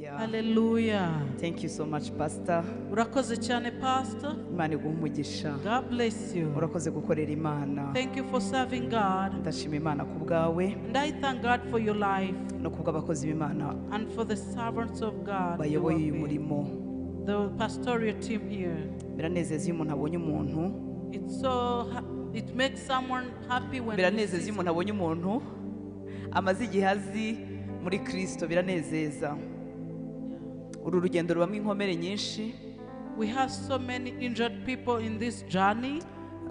Hallelujah. Hallelujah. Thank you so much, Pastor. Urakoze cyane, Pastor. Imana iguhe umugisha. God bless you. Urakoze gukorera Imana. Thank you for serving God. Ndashima Imana ku bwawe And I thank God for your life no ku bw'abakozi b'Imana and for the servants of God you bayoboye work uyu with. murimo. The pastoral team here. Biranezeza iyo umuntu abonye umuntu. It makes someone happy when he Biranezeza sees iyo umuntu abonye umuntu amaze igihe azi muri Kristo, biranezeza. Uru rugendo rubamo inkomere nyinshi. We have so many injured people in this journey.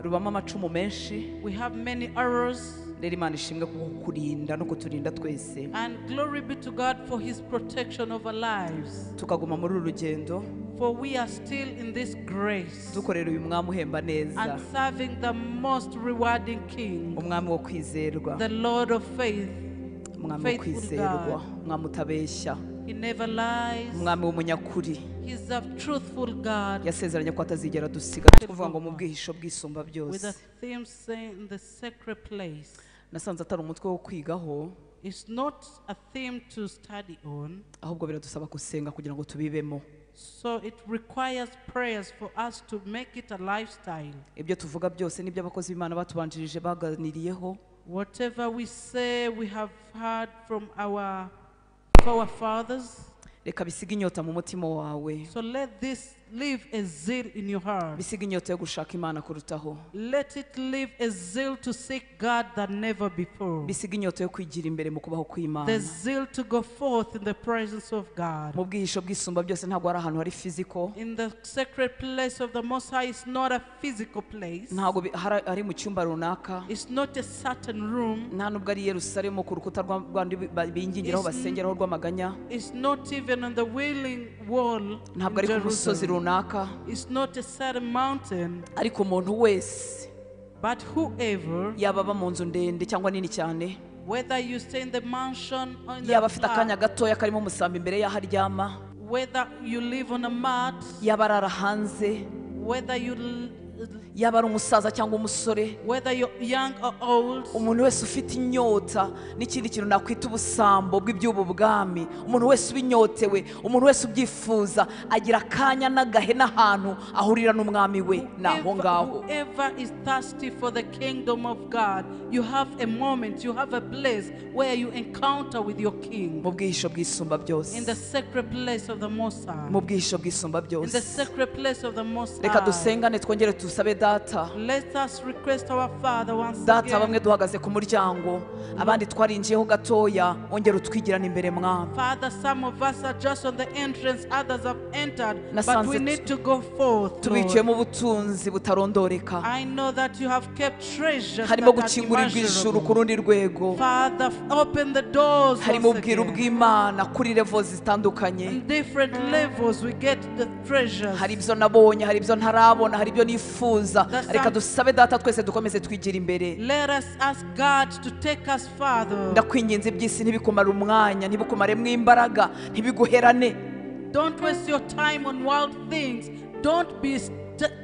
Rubamo amacumu menshi. We have many arrows. Rero Imana ishimwe kukurinda no kuturinda twese. And glory be to God for his protection over lives. Tukaguma muri uru rugendo. For we are still in this grace. Dukorera uyu mwami uhemba neza. And serving the most rewarding King. Umwami wo kwizerwa. The Lord of faith. Umwami wo Faithful kwizerwa. God. Umwami utabeshya. He never lies. Umwami w'umunyakuri. He's a truthful God. Yasezeranye ko atazigera adusiga. Tuvuga ngo mu bwihisho bw'isumba byose. With a theme saying the sacred place. Nasanze atari umutwe wo kwigaho. It's not a theme to study on. Ahubwo biradusaba gusenga kugira ngo tubibemo. So it requires prayers for us to make it a lifestyle. Ibyo tuvuga byose nibyo abakozi b'Imana batubanjirije baganiriyeho. Whatever we say we have heard from our forefathers. Reka bisige inyota mu mutima wawe. So let this leave a zeal in your heart. Bisige inyota yo gushaka Imana kurutaho. Let it leave a zeal to seek God than never before. Bisige inyota yo kwigira imbere mu kubaho kw'Imana. The zeal to go forth in the presence of God. Mu bwihisho bw'isumba byose ntabwo ari ahantu hari physical. In the sacred place of the Most High is not a physical place. Ntabwo ari mu cyumba runaka. It's not a certain room. Nta nubwo ari Yerusalemu ku rukuta rwandi bingingiraho basengeraho rw'amaganya. It's not even on the wailing wall. Ntabwo ari ku musozi runaka. It's not a certain mountain. Ariko umuntu wese, but whoever, yaba aba mu nzu ndende cyangwa nini cyane, whether you stay in the mansion or in the yaba afite akanya flat, gatoya karimo umusambi imbere y'aho aryama, whether you live on a mat, yaba arara hanze, whether you yaba ari umusaza cyangwa umusore, whether you're young or old, umuntu wese ufite inyota n'ikindi kintu nakwita ubusambo bw'iby'ubu bwami, umuntu wese ubinyotewe, umuntu wese ubyifuza, agira akanya n'agahe n'ahantu ahurira n'umwami we naho ngaho. Whoever is thirsty for the kingdom of God, you have a moment, you have a place where you encounter with your King. Mu bwihisho bw'isumba byose. In the sacred place of the Most High. Mu bwihisho bw'isumba byose. In the sacred place of the Most High. Reka dusengane twongere tusabe Data. Let us request our Father once Data, again. bamwe duhagaze ku muryango, abandi twarinjiyeho gatoya, ongera utwigirane imbere mwami. Father, some of us are just on the entrance, others have entered, but we need to go forth. Tubiciyemo ubutunzi butarondoreka. I know that you have kept treasures. Harimo gukingurirwa ijuru ku rundi rwego. Father, open the doors. Harimo ubwiru bw'Imana kuri levels zitandukanye. In different levels we get the treasures. Hari ibyo nabonye, hari ibyo ntarabona, hari ibyo nifuza. Reka dusabe Data twese dukomeze twigira imbere. Let us ask God to take us farther. Ndakwinginze iby'isi ntibikumare umwanya, ntibikumaremo imbaraga, ntibiguherane. Don't waste your time on wild things. Don't be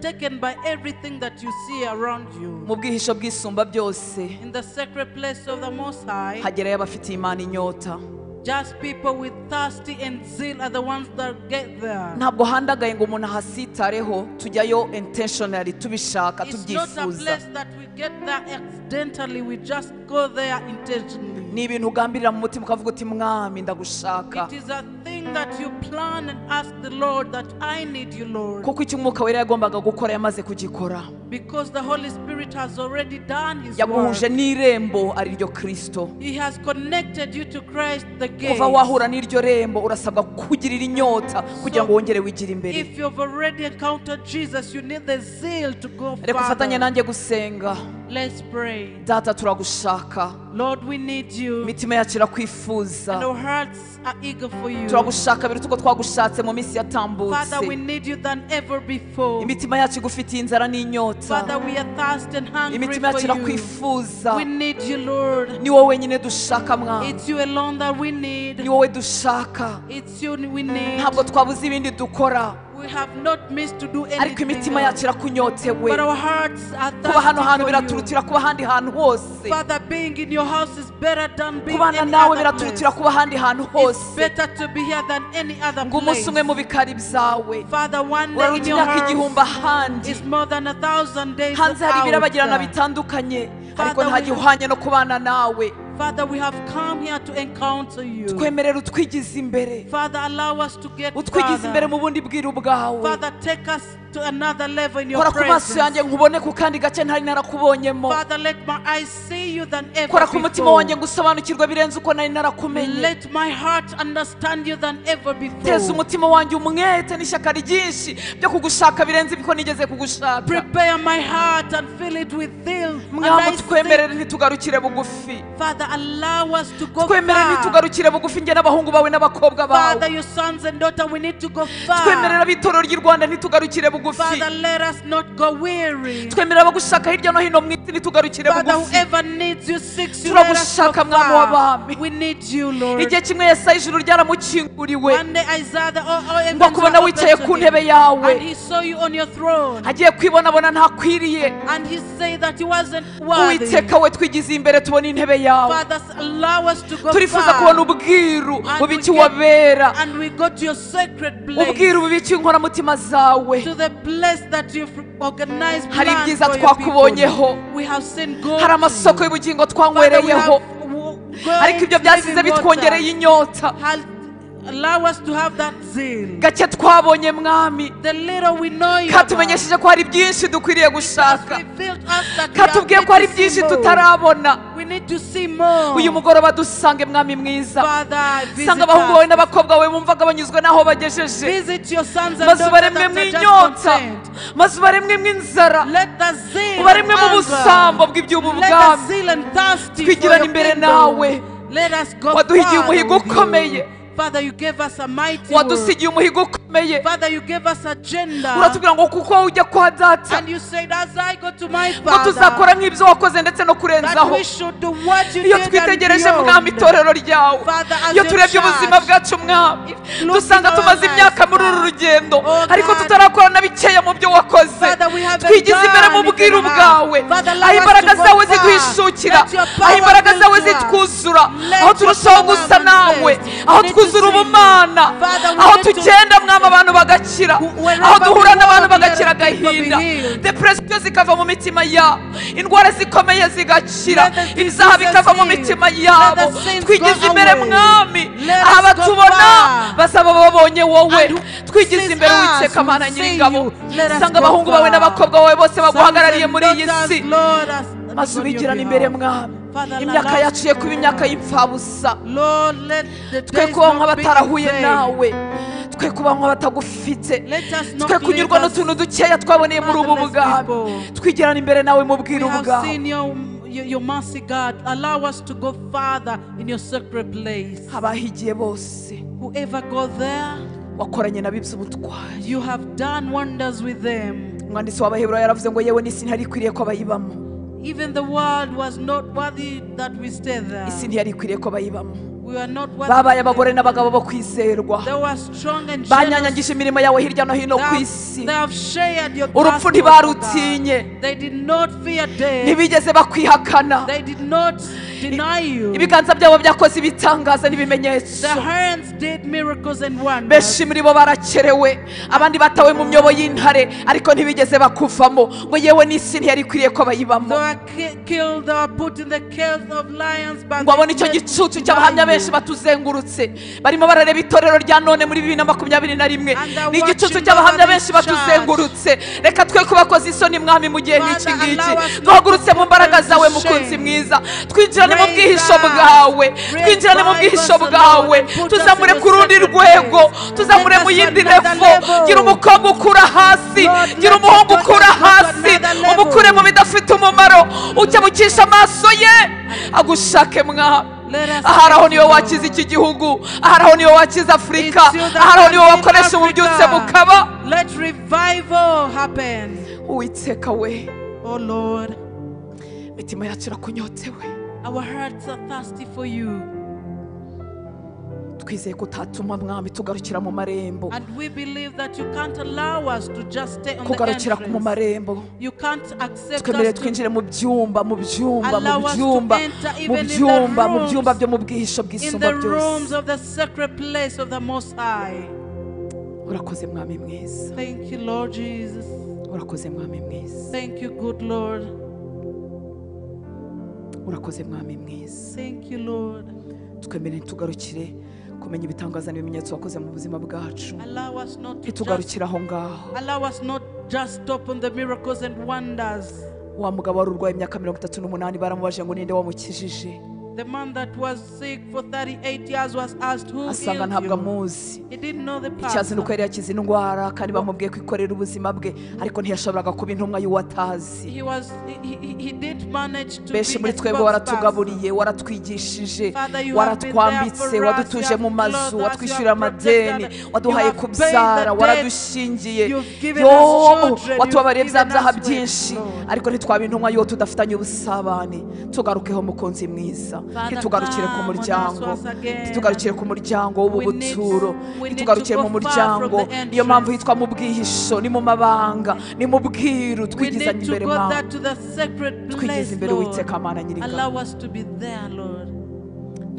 taken by everything that you see around you. Mu bwihisho bw'isumba byose. In the sacred place of the Most High. Hagerayo abafitiye Imana inyota. Just people with thirsty and zeal are the ones that get there. Ntabwo handagaye ngo umuntu ahasitareho, tujyayo intentionally tubishaka It's not a tubyifuza. place that we get there accidentally, we just go there intentionally. Ni ibintu ugambirira mu mutima ukavuga uti mwami ndagushaka. It is a thing that you plan and ask the Lord that I need you, Lord. Kuko icyo Umwuka Wera yagombaga gukora yamaze kugikora. Because the Holy Spirit has already done his work. Yaguhuje n'irembo ari ryo Kristo. He has connected you to Christ the gate. Kuva wahura n'iryo rembo urasabwa kugirira inyota kugira ngo wongere wigire imbere. If you've already encountered Jesus, you need the zeal to go Reka ufatanye farther. nanjye gusenga. Let's pray. Data turagushaka. Lord, we need you. Imitima yacu irakwifuza. And our hearts are eager for you. Turagushaka biruta uko twagushatse mu minsi yatambutse. Father, we need you than ever before. Imitima yacu igufitiye inzara n'inyota. Father, we are thirsty and hungry Imitima for yacu you. irakwifuza. We need you, Lord. Ni wowe wenyine dushaka Mwami. It's you alone that we need. Ni wowe dushaka. It's you we need. Ntabwo twabuze ibindi dukora. We have not missed to do Ariko anything imitima else. yacu irakunyotewe. But our hearts are Kuba hano thirsty hantu for you. biraturutira kuba ahandi hantu hose. Father, being in your house is better than being Kubana any nawe other place. biraturutira kuba ahandi hantu It's hose. better to be here than any other Ngo place. umunsi umwe mu bikari byawe Father, one day in uraruta your imyaka igihumbi house ahandi. is more than 1,000 days Hanze hari out ibirabagirana there. bitandukanye, ariko Father, nta gihwanye no kubana nawe. Father, we have come here to encounter you. Twemerere utwigize imbere. Father, allow us to get Utwigize imbere further. mu bundi bwiru bwawe. Father, take us to another level in your Kora ku maso presence. yanjye nkubone ku kandi gace ntari narakubonyemo. Father, let my eyes see you than ever Kora ku mutima before. wanjye ngo usobanukirwe birenze uko nari narakumenye. Let my heart understand you than ever Teza before. umutima wanjye umwete n'ishyaka ryinshi byo kugushaka birenze uko nigeze kugushaka. Prepare my heart and fill it with zeal. And Mwami I seek, twemerere ntitugarukire bugufi. Father, allow us to go Twemerere far. ntitugarukire bugufi njye n'abahungu bawe n'abakobwa Father, bawe. your sons and daughters, we need to go far. Twemerere ab'itorero ry'i Rwanda ntitugarukire bugufi. Father, let us not go weary. Twemerere abagushaka hirya no hino mu isi ntitugarukire Father, bugufi. whoever needs you, seeks you, let us go Turagushaka, Mwami far. w'abami. We need you, Lord. Igihe kimwe Yesaya ijuru ryaramukinguriwe One day Isaiah, the all ngo heavens akubona were wicaye opened ku to ntebe him, yawe, and he saw you on your throne, agiye kwibonabona ntakwiriye. and he said that he wasn't worthy. Uwiteka we twigize imbere tubona intebe yawe. Father, allow us to go Turifuza far, kubona ubwiru and we bubikiwe abera, and we go to your sacred place, ubwiru bubikiwe inkoramutima zawe. to the place that you've organized Hari plans ibyiza for your people. twakubonyeho. We have seen God. Hari amasoko y'ubugingo Father, we have twanywereyeho, ariko ibyo byasize bitwongereye inyota. Allow us to have that zeal. Gake twabonye Mwami The little we know you about katumenyesheje ko hari byinshi dukwiriye has gushaka, revealed us that we, are katubwiye need ko hari to see byinshi more. tutarabona. We need to see more. Uyu mugoroba dusange Mwami mwiza, Father, visit sanga abahungu bawe us. n'abakobwa bawe bumvaga banyuzwe n'aho bagejeje, Visit your sons and maze daughters ubaremwemo that are just inyota, content. maze ubaremwemo inzara, Let the zeal ubaremwemo and ubusambo hunger. bw'iby'ubu Let the bwami. zeal and thirsty for Twigirane your imbere kingdom. nawe. Let us go Waduhigiye farther umuhigo with you. ukomeye. Father, you gave us a mighty word. Wadusigiye umuhigo ukomeye. Father, you gave us agenda. Uratubwira ngo kuko ujya kwa data, And you said, as I go to my ngo tuzakora Father, nk'ibyo wakoze ndetse no that kurenzaho. we should do what you Iyo did and twitegereje Mwami beyond. itorero ryawe, Father, as iyo your turebye ubuzima church, bwacu Mwami, if look dusanga in our tumaze lives, imyaka muri uru God. rugendo, Oh, ariko God. tutarakora na bikeya mu byo wakoze. Father, we haven't Twigize imbere mu done bwiru even half. bwawe, Father, allow aho us imbaraga to go zawe far. ziduhishukira, Let your aho power imbaraga build zawe to us. zitwuzura, Let aho your turushaho power gusa nawe, manifest. aho We need to twuzura see you. ubumana, Father, we aho need to tugenda Mwami abantu bagakira, Wherever aho duhura we n'abantu walk, let bagakira people be agahinda, healed. depression zikava mu mitima yabo, indwara zikomeye zigakira, Let the ibyaha diseases bikava mu heal. mitima Let yabo. the sins Twigize go imbere away. Mwami, Let aha us go batubona far. bazaba babonye wowe. And who Twigize sees imbere us Uwiteka will Mana see Nyiringabo, you. Let us sanga go abahungu bawe far. n'abakobwa bawe bose Sons baguhagarariye and muri iyi daughters, si, Lord, us maze on your ubigirane imbere behalf. Mwami. Father, Imyaka allow us yacu ye to kuba go imyaka far. y'imfabusa. Lord, let the Twe days kubaho not be in nk'abatarahuye vain. nawe, twe kubaho nk'abatagufite, Let us not twe kunyurwa live as n'utuntu dukeya twaboneye muri ubu fatherless bwami. people. Twigirane imbere nawe mu We bwiru have bwawe. seen your mercy, God. Allow us to go farther in your sacred place. Abahigiye bose Whoever go there, wakoranye nabo iby'ubutwari. you have done wonders with them. Umwanditsi w'Abaheburayo yaravuze ngo yewe n'isi ntiyari ikwiriye ko bayibamo. Even the world was not worthy that we stay there. Isi ntiyari ikwiriye ko bayibamo. We are not worthy. Babaye to abagore live. n'abagabo bo kwizerwa, They were strong and generous. banyanyagije imirimo yawe hirya no hino They ku have, isi. they have shared your Urupfu gospel, ntibarutinye. God. They did not fear death. Ntibigeze bakwihakana. They did not deny you. Ibiganza byabo byakoze ibitangaza n'ibimenyetso. Their hands did miracles and wonders. Benshi muri bo barakerewe, abandi batawe mu myobo y'intare, ariko ntibigeze bakuvamo ngo yewe n'isi ntiyari ikwiriye ko bayibamo. They were killed, they were put in the caves of lions, but Ngo abone they icyo did not gicucu deny cy'abahamya you. benshi batuzengurutse, barimo barareba itorero rya none muri 2021. And they're Ni igicucu watching cy'abahamya over benshi this church. batuzengurutse. Reka twe kubakoza isoni Mwami mu gihe nk'iki Father, ngiki. allow us not Duhagurutse to mu mbaraga put them zawe to mukunzi shame. mwiza, twinjirane mu Raise bwihisho us. bwawe, Raise twinjirane mu us, bwihisho Lord, bwawe, and put us tuzamure in ku your rundi sacred rwego, place. tuzamure Take mu us yindi to another levo. level. Gira umukobwa ukura hasi, Lord, gira let your umuhungu daughters ukura go to hasi, another level. umukure mu bidafite umumaro, ukemukisha amaso ye agushake Mwami. Let us Ahari aho thank niwe you, wakiza Lord. iki gihugu, ahari aho niwe wakiza Afurika, It's you that ahari aho can niwe lead wakoresha ububyutse Africa. bukaba. Let revival happen. Uwiteka we, Oh Lord, imitima yacu irakunyotewe. our hearts are thirsty for you. Twizeye ko utatuma mwami tugarukira mu marembo. And we believe that you can't allow us to just stay on the Kugarukira mu entrance. marembo. You can't accept Twemerere us to twinjire mu byumba, mu byumba, mu allow us to byumba, enter mu even in the byumba, mu rooms, byumba byo mu bwihisho in bw'isumba the rooms byose. of the sacred place of the Most High. Urakoze mwami mwiza. Thank you, Lord Jesus. Urakoze mwami mwiza. Thank you, good Lord. Urakoze mwami mwiza. Thank you, Lord. Twemerere tugarukire kumenya ibitangaza n'ibimenyetso wakoze mu buzima bwacu. Allow us not to just, Ntitugarukire aho ngaho. allow us not just stop on the miracles and wonders. Wa mugabo wari urwaye imyaka 38 baramubajije ngo ninde wamukijije. The man that was sick for 38 years was asked who Asanga healed ntabwo you. amuzi. He didn't know the Icyazi ni uko pastor. yari yakize indwara kandi bamubwiye kwikorera ubuzima bwe, ariko ntiyashoboraga kuba intumwa y'uwo atazi. He was he didn't manage to Benshi be muri a twebwe spokesperson. waratugaburiye, waratwigishije, Father, you have been there waratwambitse, for us, wadutuje you have mu mazu, clothed us, watwishyurira you have protected amadeni, us, waduhaye you have paid kubyara, the debt, waradushingiye, you've given yo us children, watubabariye you've bya given byaha us wealth, byinshi, Lord. ariko ntitwaba intumwa y'uwo tudafitanye ubusabane. Tugarukeho mukunzi mwiza, Father, ntitugarukire ku come on us muryango, once again. ntitugarukire ku muryango w'ubu We need- buturo, we need to ntitugarukire go mu far muryango. from the Niyo mpamvu entrance. hitwa mu bwihisho, ni mu mabanga, ni mu bwiru. We Twigizanye need to imbere go Mana, there to the sacred twigize place, imbere Lord. Uwiteka Mana Nyiringabo. Allow us to be there, Lord.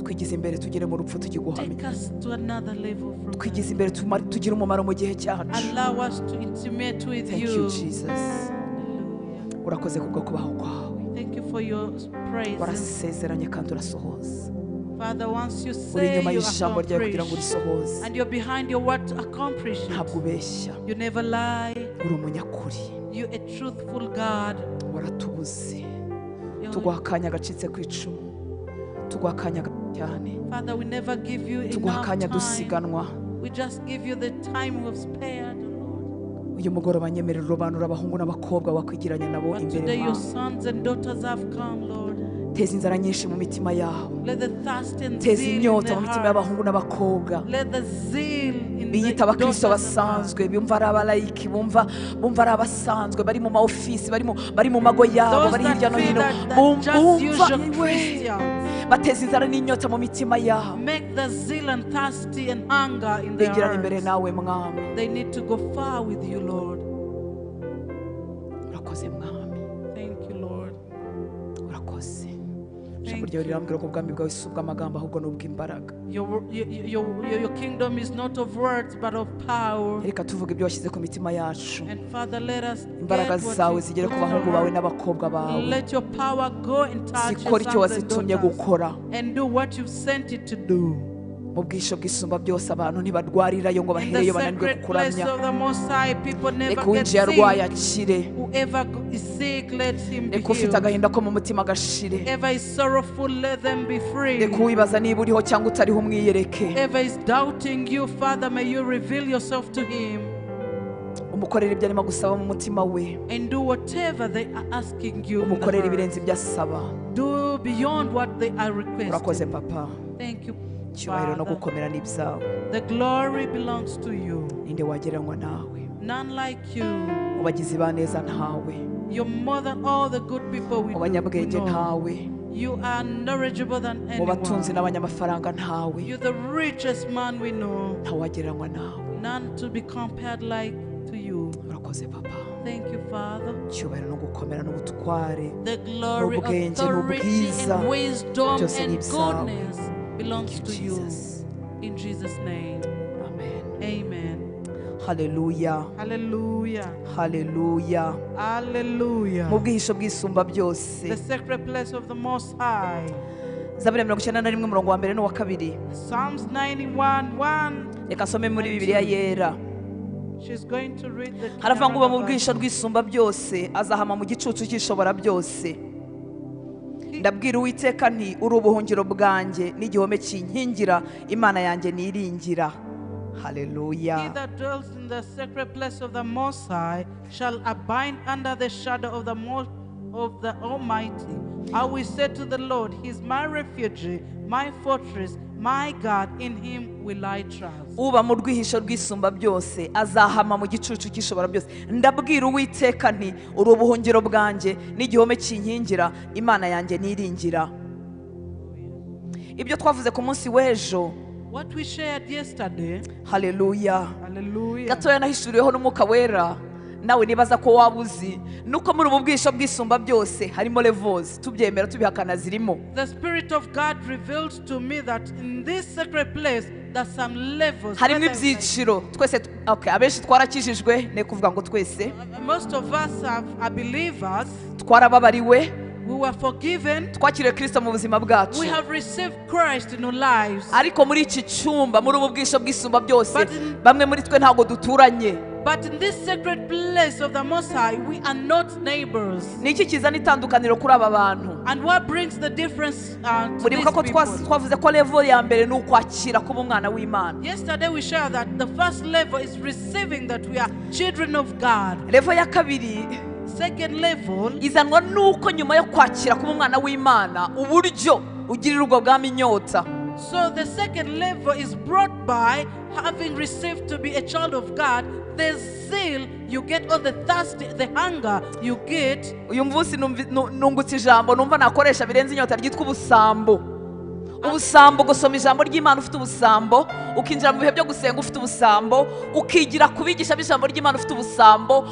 Twigize imbere tugere mu rupfu tugiguhamya. Take us to another level from there. Twigize imbere tugire umumaro mu gihe cyacu. Allow us to intimate with Thank you you. Jesus. Hallelujah. Urakoze kubwo kubaho kwawe. Thank you for your presence. Warasezeranye kandi urasohoza. Father, once you Uri say inyuma you y'ijambo ryawe kugira ngo accomplish, urisohoze. and you're behind your word to accomplish Ntabwo it. ubeshya, You never lie. uri umunyakuri. You're a truthful God. Waratubuze, You- tuguha akanya gacitse ku icumu, tuguha akanya gato cyane, Father, we never give you tuguha enough akanya time. dusiganwa. We just give you the time we've spared, Lord. Uyu mugoroba nyemerera urobanura abahungu n'abakobwa wakwigiranya nabo But imbere today your Mana. sons and daughters have come, Lord. Teza inzara nyinshi mu mitima yabo, Let the thirst and teza zeal in inyota their mu mitima hearts. y'abahungu n'abakobwa Let the zeal in the biyita abakristo daughters and basanzwe, bumva ari abalayiki, bumva ari abasanzwe, bari mu ma ofisi, bari mu mago yabo, Those bari that hirya no feel hino, that just bumva usual iwe. Christians. Bateza inzara n'inyota mu mitima yabo, Make the zeal and thirsty and hunger in their bigirana imbere hearts. nawe mwami. They need to go far with you, Lord. Urakoze mwami. Thank you, Lord. Urakoze. Ijambo Thank ryawe you. rirambwira ko ubwami bwawe si ubw'amagambo ahubwo ni ubw'imbaraga. Your kingdom is not of words but of power. Reka tuvuge ibyo washyize ku mitima yacu. And Father, let us Imbaraga get what zawe you zigere ku put in bahungu our bawe heart. n'abakobwa bawe, Let your power go and touch your zikore icyo sons and wazitumye daughters gukora. and do what you've sent it to do. Mu bwisho bw'isumba byose abantu ntibarwarirayo ngo In the bahereyo bananirwe sacred place kukuramya. of the Most High, people never Reka get uwinjiye arwaye sick. akire, Whoever is sick, let him be reka ufite healed. agahinda ko mu mutima agashire, Whoever is sorrowful, let them be free. reka uwibaza niba uriho cyangwa utariho umwiyereke, Whoever is doubting you, Father, may you reveal yourself to him umukorere ibyo arimo gusaba mu mutima we, and do whatever they are asking you in the umukorere heart. ibirenze ibyo asaba. Do beyond what they are Urakoze requesting. papa. Thank you, Icyubahiro no Father. gukomera ni ibyawe. The glory belongs to you. Ninde wagereranywa nawe? None like you. Mu bagizi ba neza ntawe, You're more than all the good people we mu do- we banyabwenge know. ntawe, You are knowledgeable than mu batunzi anyone. n'abanyamafaranga ntawe, You're the richest man we know. ntawagereranywa nawe. None to be compared like to you. Urakoze papa. Thank you, Father. Icyubahiro no gukomera n'ubutware The glory, n'ubwenge authority, n'ubwiza and wisdom byose ni and ibyawe. goodness belongs Thank you, to you. Jesus. In Jesus' name. Amen. Amen. Haleluya. Hallelujah. Haleluya. Hallelujah. Mu bwihisho bw'isumba byose. The sacred place of the Most High. Zaburi ya 91 umurongo wa mbere n'uwa kabiri. Psalms 91:1. Reka nsome muri Bibiliya yera. She's going to read the Haravuga ngo uba mu Kinyarwanda bwihisho bw'isumba byose azahama mu gicucu cy'ishobora byose. Ndabwira Uwiteka nti uri ubuhungiro bwanjye n'igihome kinkingira, Imana yanjye niringira. Haleluya. He that dwells in the sacred place of the Most High shall abide under the shadow of the Almighty. I will say to the Lord, He is my refuge, my fortress, my God, in him will I trust. Uba mu rwihisho rw'isumba byose azahama mu gicucu cy'ishobora byose. Ndabwira Uwiteka nti uri ubuhungiro bwanjye n'igihome kinkingira, Imana yanjye niringira. Ibyo twavuze ku munsi w'ejo What we shared yesterday. Haleluya. Hallelujah. Gatoya nahishuriweho n'Umwuka Wera, nawe nibaza ko waba uzi nuko muri ubu bwisho bwisumba byose harimo levels, tubyemera tubihakana zirimo. The Spirit of God revealed to me that in this sacred place there's some levels. Harimo ibyiciro. Twese, okay, abenshi twarakijijwe, ne kuvuga ngo twese. Most of us are believers. Twarababariwe. We were forgiven. Twakiriye Kristo mu buzima bwacu. We have received Christ in our lives. Ariko muri iki cyumba, muri ubu bwisho bwisumba byose, bamwe muri twe ntabwo duturanye. But in this sacred place of the Most High, we are not neighbors. Niki kizana itandukaniro kuri aba bantu? And what brings the difference to these Muribuka ko people? twavuze ko level ya mbere ni ukwakira kuba umwana w'Imana. Yesterday we shared that the first level is receiving that we are children of God. Level ya kabiri, Second level, izanwa nuko nyuma yo kwakira kuba umwana w'Imana, uburyo ugirira ubwo bwami inyota. So the second level is brought by having received to be a child of God, the zeal you get, or the thirst, the hunger you get. Uyu munsi nungutse ijambo numva nakoresha birenze inyota ryitwa ubusambo. Ubusambo, gusoma ijambo ry'Imana ufite ubusambo, ukinjira mu bihe byo gusenga ufite ubusambo, ukigira kubigisha b'ijambo ry'Imana ufite ubusambo.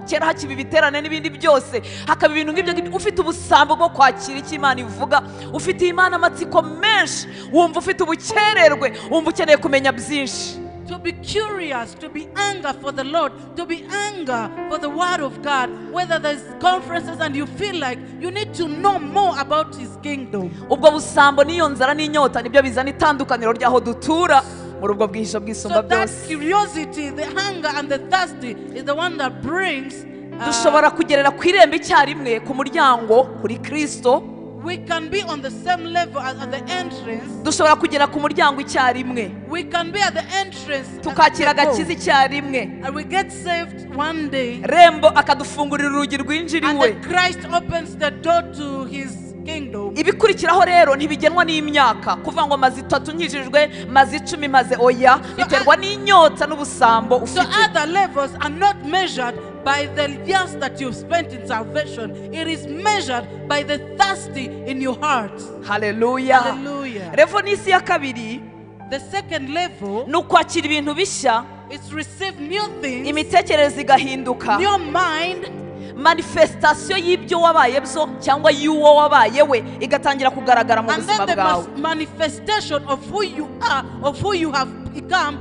Kera hakiba ibiterane n'ibindi byose, hakaba ibintu nk'ibyo, ufite ubusambo bwo kwakira icyo Imana ivuga, ufite Imana amatsiko menshi, wumva ufite ubukererwe, wumva ukeneye kumenya byinshi. To be curious, to be anger for the Lord, to be anger for the word of God, whether there's conferences and you feel like you need to know more about his kingdom. Ubwo busambo n'iyo nzara n'inyota nibyo bizana itandukaniro ry'aho dutura muri ubwo bwihisho bwisumba So that byose. curiosity, the hunger and the thirsty is the one that brings Dushobora kugerera ku irembo icyarimwe ku muryango kuri Kristo. We can be on the same level as at the entrance. Dushobora kugera ku muryango icyarimwe. We can be at the entrance. Tukakira agakiza icyarimwe. And we get saved one day. Rembo akadufungurira urugi rwinjiriwe. And then Christ opens the door to his kingdom. Ibikurikiraho rero ntibigenwa n'imyaka, kuvuga ngo maze 3 nkijijwe, maze 10, maze oya, biterwa n'inyota n'ubusambo ufite. So other levels are not measured by the years that you've spent in salvation. It is measured by the thirsty in your heart. Hallelujah. Hallelujah. Level n'isi ya kabiri, the second level, ni ukwakira ibintu bishya. It's receive new things. Imitekerereze igahinduka. New mind. Manifestation y'ibyo wabaye byo cyangwa y'uwo wabaye we igatangira kugaragara mu buzima bwawe. And then the manifestation of who you are, of who you have become,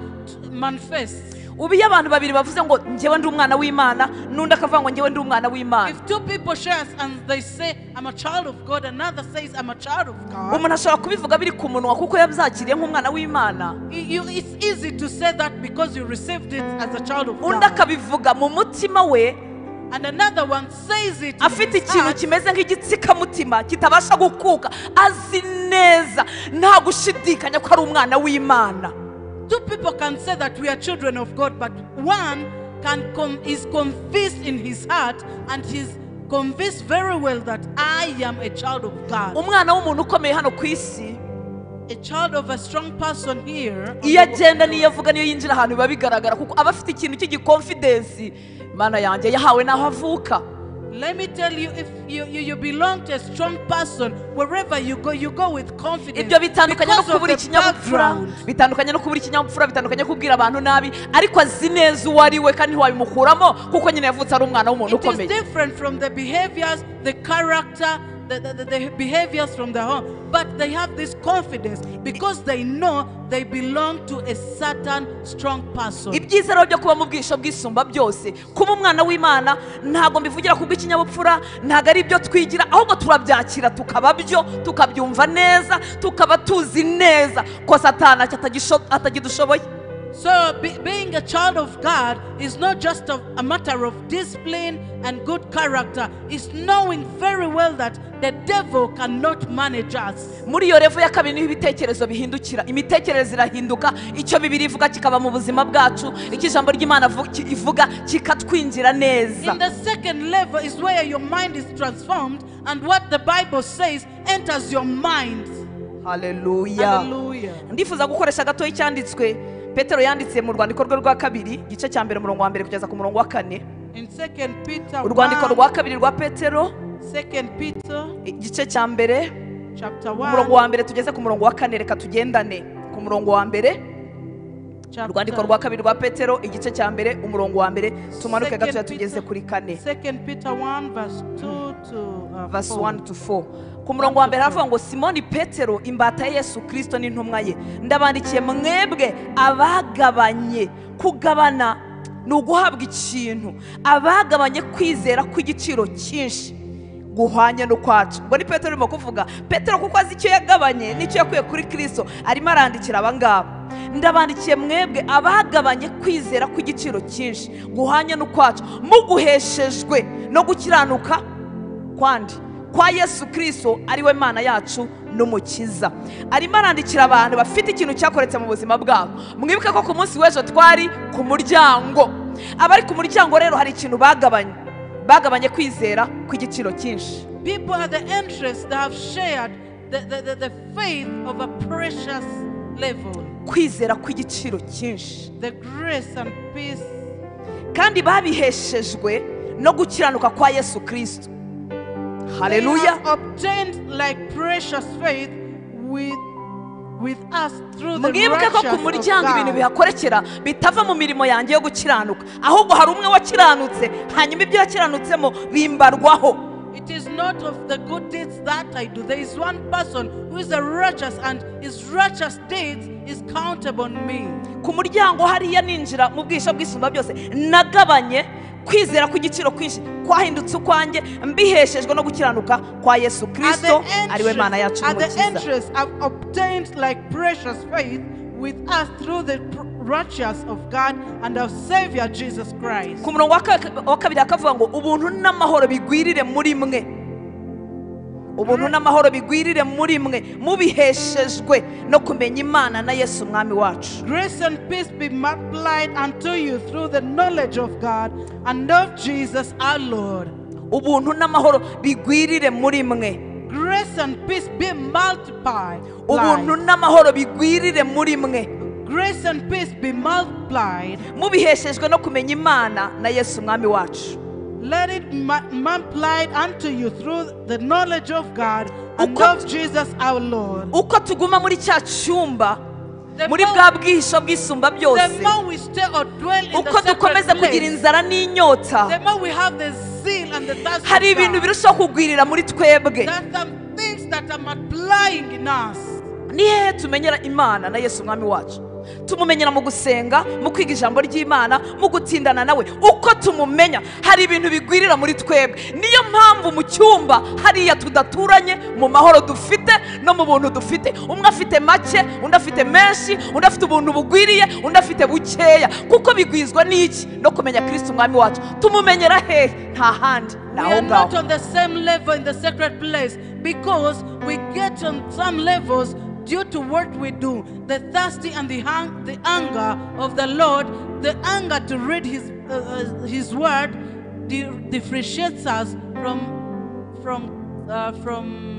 manifests. Ubu iyo abantu babiri bavuze ngo njyewe ndi umwana w'Imana, n'undi akavuga ngo njyewe ndi umwana w'Imana. If two people share and they say I'm a child of God, another says I'm a child of God. Umuntu ashobora kubivuga biri ku munwa kuko yabyakiriye nk'umwana w'Imana. It's easy to say that because you received it as a child of God. Undi akabivuga mu mutima we. And another one says it in Afite his ikintu heart. kimeze nk'igitsikamutima kitabasha gukuka, azi neza nta gushidikanya ko ari umwana w'Imana. Two people can say that we are children of God, but one is convinced in his heart and he's convinced very well that I am a child of God. Umwana w'umuntu ukomeye hano ku isi, A child of a strong person here. Iyo agenda niyo avuga niyo yinjira ahantu biba bigaragara kuko aba afite ikintu cy'igiconfidence. Mana yanjye yahawe naho avuka. Let me tell you, if you belong to a strong person, wherever you go, you go with confidence. Ibyo bitandukanye no Because of kubura the ikinyabupfura, background. bitandukanye no kubura ikinyabupfura, bitandukanye no kubwira abantu nabi, ariko azi neza uwo ari we kandi ntiwabimukuramo kuko nyine yavutse ari umwana w'umuntu It is ukomeye. different from the behaviors, the character, the behaviors from the home, but they have this confidence because they know they belong to a certain strong person. Ibyiza rero byo kuba mu bwisho bwisumba byose, kuba umwana w'Imana ntago mbivugira kubwo ikinyabupfura, ntago ari ibyo twigira, ahubwo turabyakira tukaba byo, tukabyumva neza, tukaba tuzi neza ko Satani atagidushoboye. So being a child of God is not just a matter of discipline and good character. It's knowing very well that the devil cannot manage us. Muri iyo level ya kabiri niho ibitekerezo bihindukira, imitekerereze irahinduka, icyo Bibiliya ivuga kikaba mu buzima bwacu, icyo ijambo ry'Imana ivuga kikatwinjira neza. In the second level is where your mind is transformed and what the Bible says enters your mind. Hallelujah. Hallelujah. Ndifuza gukoresha gato icyanditswe Petero yanditse mu rwandiko rwe rwa kabiri, igice cya mbere umurongo wa mbere kugeza ku murongo wa kane. In Second Peter Urwandiko rwa kabiri rwa Petero, Second Peter, igice cya mbere, chapter 1, umurongo wa mbere tugeze ku murongo wa kane, reka tugendane ku Umurongo wa mbere, urwandiko rwa kabiri rwa Petero igice cya mbere umurongo wa mbere, tumanuke gatoya tugeze kuri 4. 2 Peter 1 verse 2 to verse 1 to 4. Ku murongo wa mbere haravuga ngo Simoni Petero imbata ya Yesu Kristo n'intumwa ye, ndabandikiye mwebwe abagabanye. Kugabana ni uguhabwa ikintu, abagabanye kwizera kw'igiciro cyinshi guhwanye n'ukwacu. Ngo ni Petero urimo kuvuga. Petero kuko azi icyo yagabanye n'icyo yakuye kuri Kristo, arimo arandikira abangaba: ndabandikiye mwebwe abagabanye kwizera kw'igiciro cyinshi guhwanye n'ukwacu, muguheshejwe no gukiranuka kwandi kwa Yesu Kristo ari we Mana yacu n'Umukiza. Arimo arandikira abantu bafite ikintu cyakoretse mu buzima bwabo. Mwibuke ko ku munsi w'ejo twari ku muryango. Abari ku muryango rero hari ikintu bagabanye, bagabanye kwizera kw'igiciro cyinshi. People at the entrance that have shared the faith of a precious level. Kwizera kw'igiciro cyinshi. The grace and peace. Kandi babiheshejwe no gukiranuka kwa Yesu Kristo. Hallelujah. They have obtained like precious faith with us through the Mwibuke ko ku righteousness of muryango ibintu God. bihakorekera bitava mu mirimo yanjye yo gukiranuka, ahubwo hari umwe wakiranutse, hanyuma ibyo yakiranutseho bimbarwaho. It is not of the good deeds that I do. There is one person who is a righteous, and his righteous deeds is countable on me. Ku muryango hariya ninjira mu bwisho bw'isumba byose, nagabanye kwizera kw'igiciro kwinshi kwahindutse ukwanjye, mbiheshejwe no gukiranuka kwa Yesu At Kristo the ari we Mana yacu at the n'Umukiza. entrance, I've obtained like precious faith with us through the righteousness of God and our Savior Jesus Christ. Ku murongo wa kabiri akavuga ngo ubuntu n'amahoro bigwirire muri mwe, ubuntu n'amahoro bigwirire muri mwe, mubiheshejwe no kumenya Imana na Yesu Umwami wacu. Grace and peace be multiplied unto you through the knowledge of God and of Jesus our Lord. Ubuntu n'amahoro bigwirire muri mwe. Grace and peace be multiplied. Ubuntu n'amahoro bigwirire muri mwe. Grace and peace be multiplied. Mubiheshejwe no kumenya Imana na Yesu Umwami wacu. Let it multiply unto you through the knowledge of God and of Jesus our Lord. Uko tuguma muri cya cyumba, muri bwa bwihisho bw'isumba byose, The more we stay or dwell in the uko dukomeza sacred kugira place, inzara n'inyota, the more we have the zeal and the thirst hari of ibintu God. birushaho kugwirira muri twebwe. There are some things that are multiplying in us. Ni hehe tumenyera Imana na Yesu Umwami wacu? Tumumenyera mu gusenga, mu kwiga ijambo ry'Imana, mu gutindana nawe. Uko tumumenya hari ibintu bigwirira muri twebwe. Niyo mpamvu mu cyumba hariya tudaturanye mu mahoro dufite no mu buntu dufite. Umwe afite make, undi afite menshi, undi afite ubuntu bugwiriye, undi afite bukeya. Kuko bigwizwa n'iki? No kumenya Kristo Umwami wacu. Tumumenyera hehe? Nta handi, We naho are ngaho. not on the same level in the sacred place because we get on some levels due to what we do. The thirsty and the anger of the Lord, the anger to read His word, differentiates us from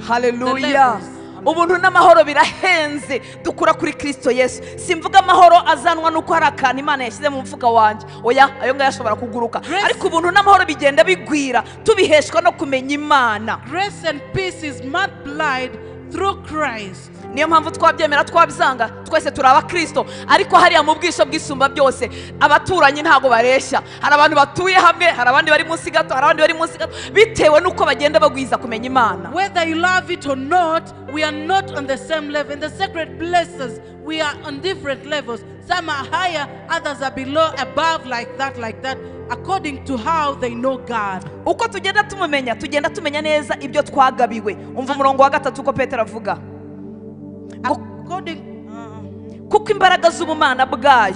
Hallelujah. the levels. Ubuntu n'amahoro birahenze dukura kuri Kristo Yesu. Simvuga amahoro azanwa nuko hari akantu Imana yashyize mu mufuka wanjye, oya, ayo ngayo ashobora kuguruka. Ariko ubuntu n'amahoro bigenda bigwira tubiheshwa no kumenya Imana. Grace and peace is multiplied through Christ. Niyo mpamvu twabyemera twabyanga, twese turi abakristo. Ariko hariya mu bwisho bw'isumba byose abaturanyi ntago bareshya. Hari abantu batuye hamwe, hari abandi bari munsi gato, hari abandi bari munsi gato, bitewe nuko bagenda bagwiza kumenya Imana. Whether you love it or not, we are not on the same level. In the sacred places, we are on different levels. Some are higher, others are below, above, like that, according to how they know God. Uko tugenda tumumenya, tugenda tumenya neza ibyo twagabiwe. Umva umurongo wa gatatu uko Petero avuga. Kuko imbaraga z'ubumana bwayo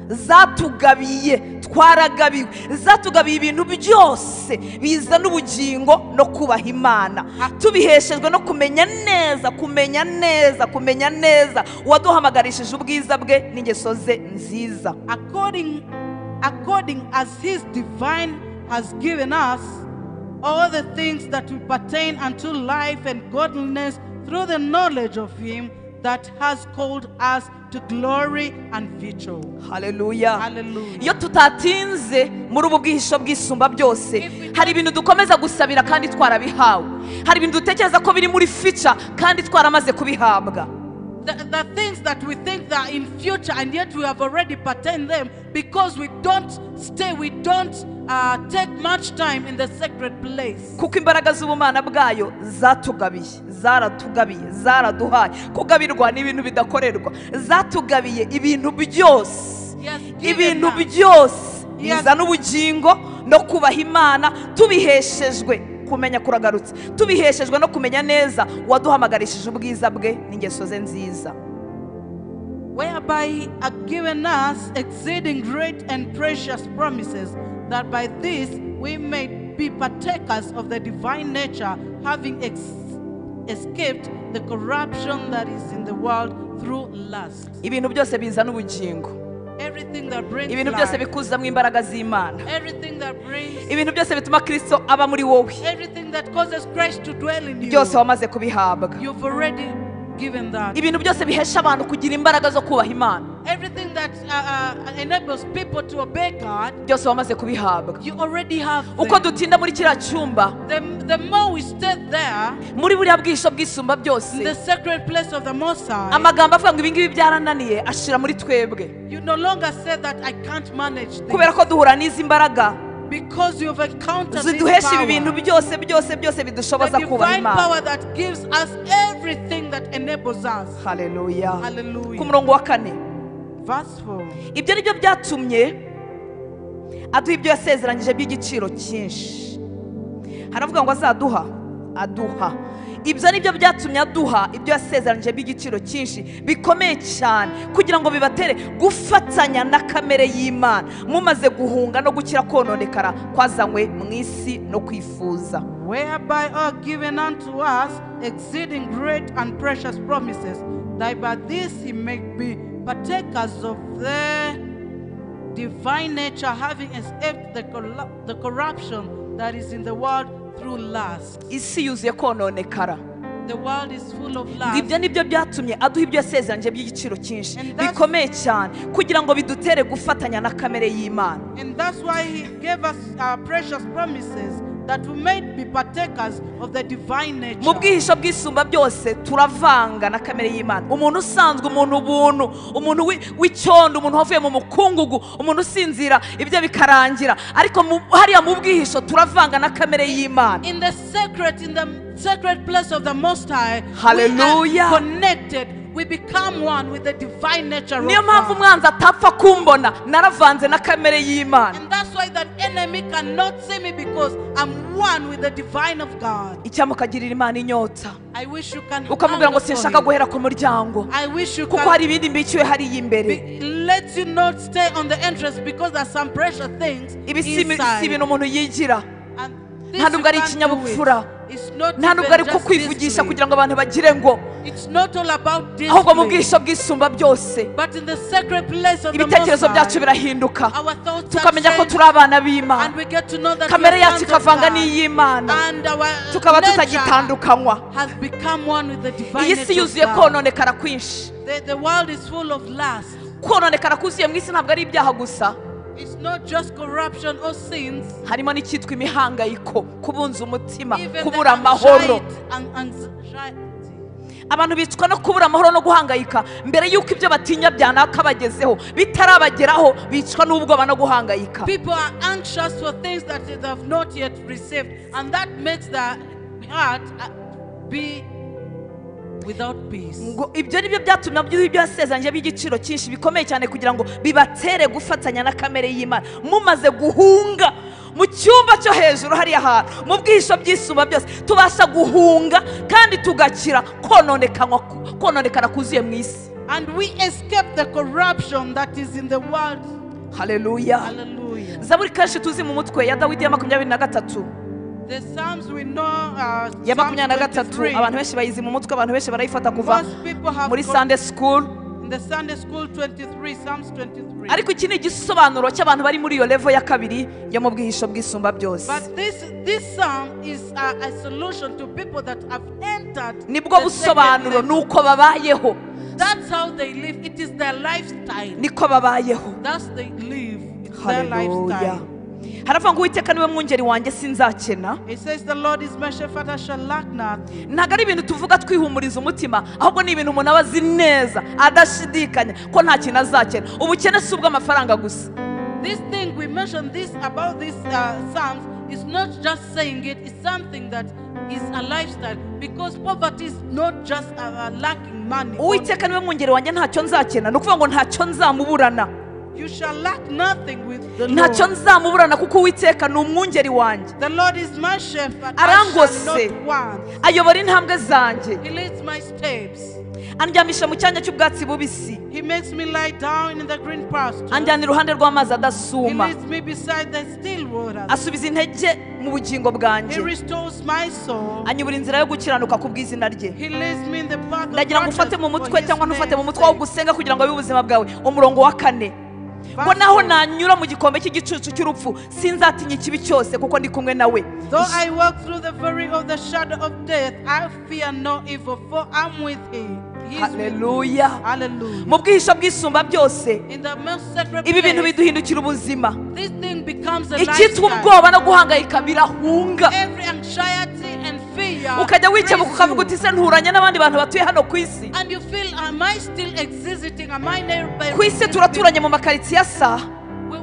zatugabiye, twaragabiwe, zatugabiye ibintu byose bizana ubugingo no kubaha Imana, tubiheshejwe no kumenya neza, kumenya neza, kumenya neza uwaduhamagarishije ubwiza bwe n'ingeso ze nziza. According as his divine has given us all the things that will pertain unto life and godliness through the knowledge of him that has called us to glory and virtue. Hallelujah. Iyo tutatinze muri ubu bwihisho bw'isumba byose, hari ibintu dukomeza gusabira kandi twarabihawe. Hari ibintu dutekereza ko biri muri fica kandi twaramaze kubihabwa. The things that we think that in future, and yet we have already partaken them because we don't stay, we don't take much time in the sacred place. Kuko imbaraga z'ubumana bwayo zatugabiye, zaratugabiye, zaraduhaye. Kugabirwa ni ibintu bidakorerwa. Zatugabiye ibintu byose. Ibintu byose bizana ubugingo no kubaha Imana tubiheshejwe kumenya kuragarutse, tubiheshejwe no kumenya neza waduhamagarishije ubwiza bwe n'ingeso ze nziza. Whereby he hath given us exceeding great and precious promises, that by this we may be partakers of the divine nature, having escaped the corruption that is in the world through lust. Ibintu byose bizana ubugingo. Everything that brings ibintu byose life, bikuzamo imbaraga z'Imana, everything that brings, ibintu byose bituma Kristo aba muri wowe, everything that causes Christ to dwell in you, byose wamaze kubihabwa. You've already given that. Ibintu byose bihesha abantu kugira imbaraga zo kubaha Imana, everything that enables people to obey God, byose wamaze kubihabwa. You already have them. Uko dutinda muri kiriya cyumba, the more we stay there, muri buriya bwisho bwisumba byose, the sacred place of the Most High, amagambo avuga ngo ibi ngibi byarananiye ashira muri twebwe. You no longer say that I can't manage this. Kubera ko duhura n'izi mbaraga, because you've encountered this ziduhesha power, ibi bintu byose byose byose bidushoboza the kubaha divine Imana. power that gives us everything that enables us. Hallelujah. Hallelujah. Ku murongo wa 4, verse 4. Ibyo nibyo byatumye aduha ibyo yasezeranyije by'igiciro cyinshi. Haravuga ngo azaduha, aduha. Ibyo nibyo byatumye aduha ibyo yasezeranyije by'igiciro cyinshi bikomeye cyane, kugira ngo bibatere gufatanya na kamere y'Imana, mumaze guhunga no gukira kononekara kwazanywe mu isi no kwifuza. Whereby are given unto us exceeding great and precious promises, that by this he may be partakers of the divine nature, having escaped the corruption that is in the world through lust. Isi yuzuye kononekara. The world is full of lust. Ibyo nibyo byatumye aduha ibyo yasezeranyije by'igiciro cyinshi bikomeye cyane, kugira ngo bidutere gufatanya na kamere y'Imana. And that's why he gave us precious promises, that we may be partakers of the divine nature. Mu bwihisho bwisumba byose turavanga na kamere y'Imana. Umuntu usanzwe, umuntu ubuntu, umuntu w'icyondo, umuntu wavuye mu mukungugu, umuntu usinzira ibyo bikarangira, ariko hariya mu bwihisho turavanga na kamere y'Imana. In the sacred place of the Most High, hallelujah, we are connected. We become one with the divine nature of Niyo mpamvu God. umwanzi atapfa kumbona, naravanze na kamere y'Imana. And that's why that enemy cannot see me, because I'm one with the divine of God. Icyamukagirira Imana inyota. I wish you can ukamubwira ngo sinshaka guhera ku muryango. I wish you kuko can hari ibindi mbikiwe hariya imbere. Let you not stay on the entrance, because there's some precious things Ibi si inside. ibintu umuntu yigira. And this Nta nubwo ari you can't do it. ikinyabupfura. It's not Nta nubwo ari even just kukwivugisha discipline. kugira ngo abantu bagire ngo. It's not all about Ahubwo mu discipline. bwisho bwisumba byose, But in the sacred place of the ibitekerezo Most byacu High, birahinduka, our thoughts are tukamenya ko changed, turi abana b'Imana, and we get to know that kamere we are yacu sons of ikavanga God, n'iy'Imana, and our tukaba nature tutagitandukanywa. has become one with the divine Iyi si nature of yuzuye God. kononekara kwinshi. The world is full of lust. Kononekara kuzuye mu isi ntabwo ari ibyaha gusa. It's not just corruption or sins. Harimo n'icyitwa imihangayiko, kubunza umutima, Even the kubura amahoro. anxiety. Abantu bicwa no kubura amahoro no guhangayika mbere yuko ibyo batinya byanakabagezeho, bitarabageraho bicwa n'ubwoba no guhangayika. People are anxious for things that they have not yet received, and that makes their heart be without peace. Ngo ibyo nibyo byatumye ibyo yasezeranyije by'igiciro cyinshi bikomeye cyane, kugira ngo bibatere gufatanya na kamere y'Imana, mumaze guhunga mu cyumba cyo hejuru hariya hantu mu bwihisho by'isumba byose, tubasha guhunga kandi tugakira kononekana kuzuye mu isi. And we escape the corruption that is in the world. Hallelujah. Hallelujah. Zaburi kenshi tuzi mu mutwe ya Dawidi ya 23. The Psalms we know, ya Psalm 23, 23. abantu benshi bayizi mu mutwe, abantu benshi barayifata kuva Most people have muri Sunday school. In the Sunday school 23, Psalms 23. Ariko iki ni igisobanuro cy'abantu bari muri iyo level ya kabiri yo mu bwihisho bwisumba byose. But this psalm is a solution to people that have entered Nibwo the second busobanuro level. nuko babayeho. That's how they live. It is their lifestyle. Niko babayeho. That's they live. It's their Hallelujah. lifestyle. Haravuga ngo Uwiteka niwe mwungeri wanjye sinzakena. It says the Lord is my shepherd, I shall lack nothing. Ntabwo ari ibintu tuvuga twihumuriza umutima, ahubwo ni ibintu umuntu aba azi neza adashidikanya ko nta kintu azakena. Ubukene si ubw'amafaranga gusa. This thing we mentioned this about this Psalms is not just saying it, it's something that is a lifestyle, because poverty is not just lacking money. Uwiteka niwe mwungeri wanjye ntacyo nzakena, ni ukuvuga ngo ntacyo nzamuburana. You shall lack nothing with the Lord. Ntacyo nzamuburana kuko Uwiteka ni umwungeri wanjye. The Lord is my shepherd, I shall not want. Ayobora intambwe zanjye. He leads my steps. Andyamisha mu cyanya cy'ubwatsi bubisi. He makes me lie down in the green pastures. Anjyana iruhande rw'amazi adasuma. He leads me beside the still waters. Asubiza intege mu bugingo bwanjye. He restores my soul. Anyobora inzira yo gukiranuka ku bw'izina rye. He leads me in the path of Ndagira ngo ufate mu mutwe cyangwa ntufate mu mutwe wo wo gusenga kugira ngo abe ubuzima bwawe. Umurongo wa 4. Ngo naho nanyura mu gikombe cy'igicucu cy'urupfu sinzatinya ikibi cyose kuko ndi kumwe nawe. Though I walk through the valley of the shadow of death, I fear no evil, for I'm with him. Hallelujah. Hallelujah. Mu bwihisho bw'isumba byose, in the most sacred ibi bintu place, biduhindukira ubuzima. this thing becomes a Icyitwa lifestyle. ubwoba no guhangayika birahunga. Every anxiety and fear Ukajya wikebuka ukavuga you. uti se nturanye n'abandi bantu batuye hano ku isi. And you feel, am I still existing? Am I nearby? Ku isi turaturanye mu makaritsiye asa.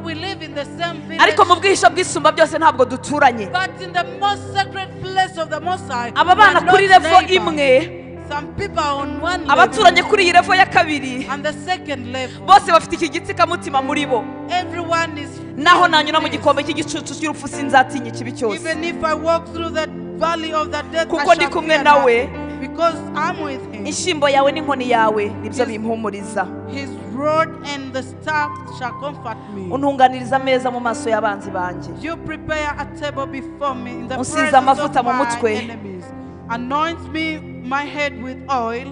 We live in the same village. Ariko mu bwihisho bw'isumba byose ntabwo duturanye. But in the most sacred place of the Most High, Aba bana kuri level imwe, some people are on one level, abaturanye kuri iyi level ya kabiri, and the second level. bose bafite iki gitsikamutima muri bo. Everyone is Naho nanyura mu gikombe cy'igicucu cy'urupfu sinzatinya ikibi cyose. Even if I walk through the valley of the death, Kuko I ndi shall kumwe fear nawe. nothing, because I'm with him. Inshyimbo yawe n'inkoni yawe nibyo bimpumuriza. His rod and the staff shall comfort me. Untunganiriza ameza mu maso y'abanzi banjye. You prepare a table before me in the Unsize presence of amavuta mu my mutwe. enemies. Anoint me my head with oil.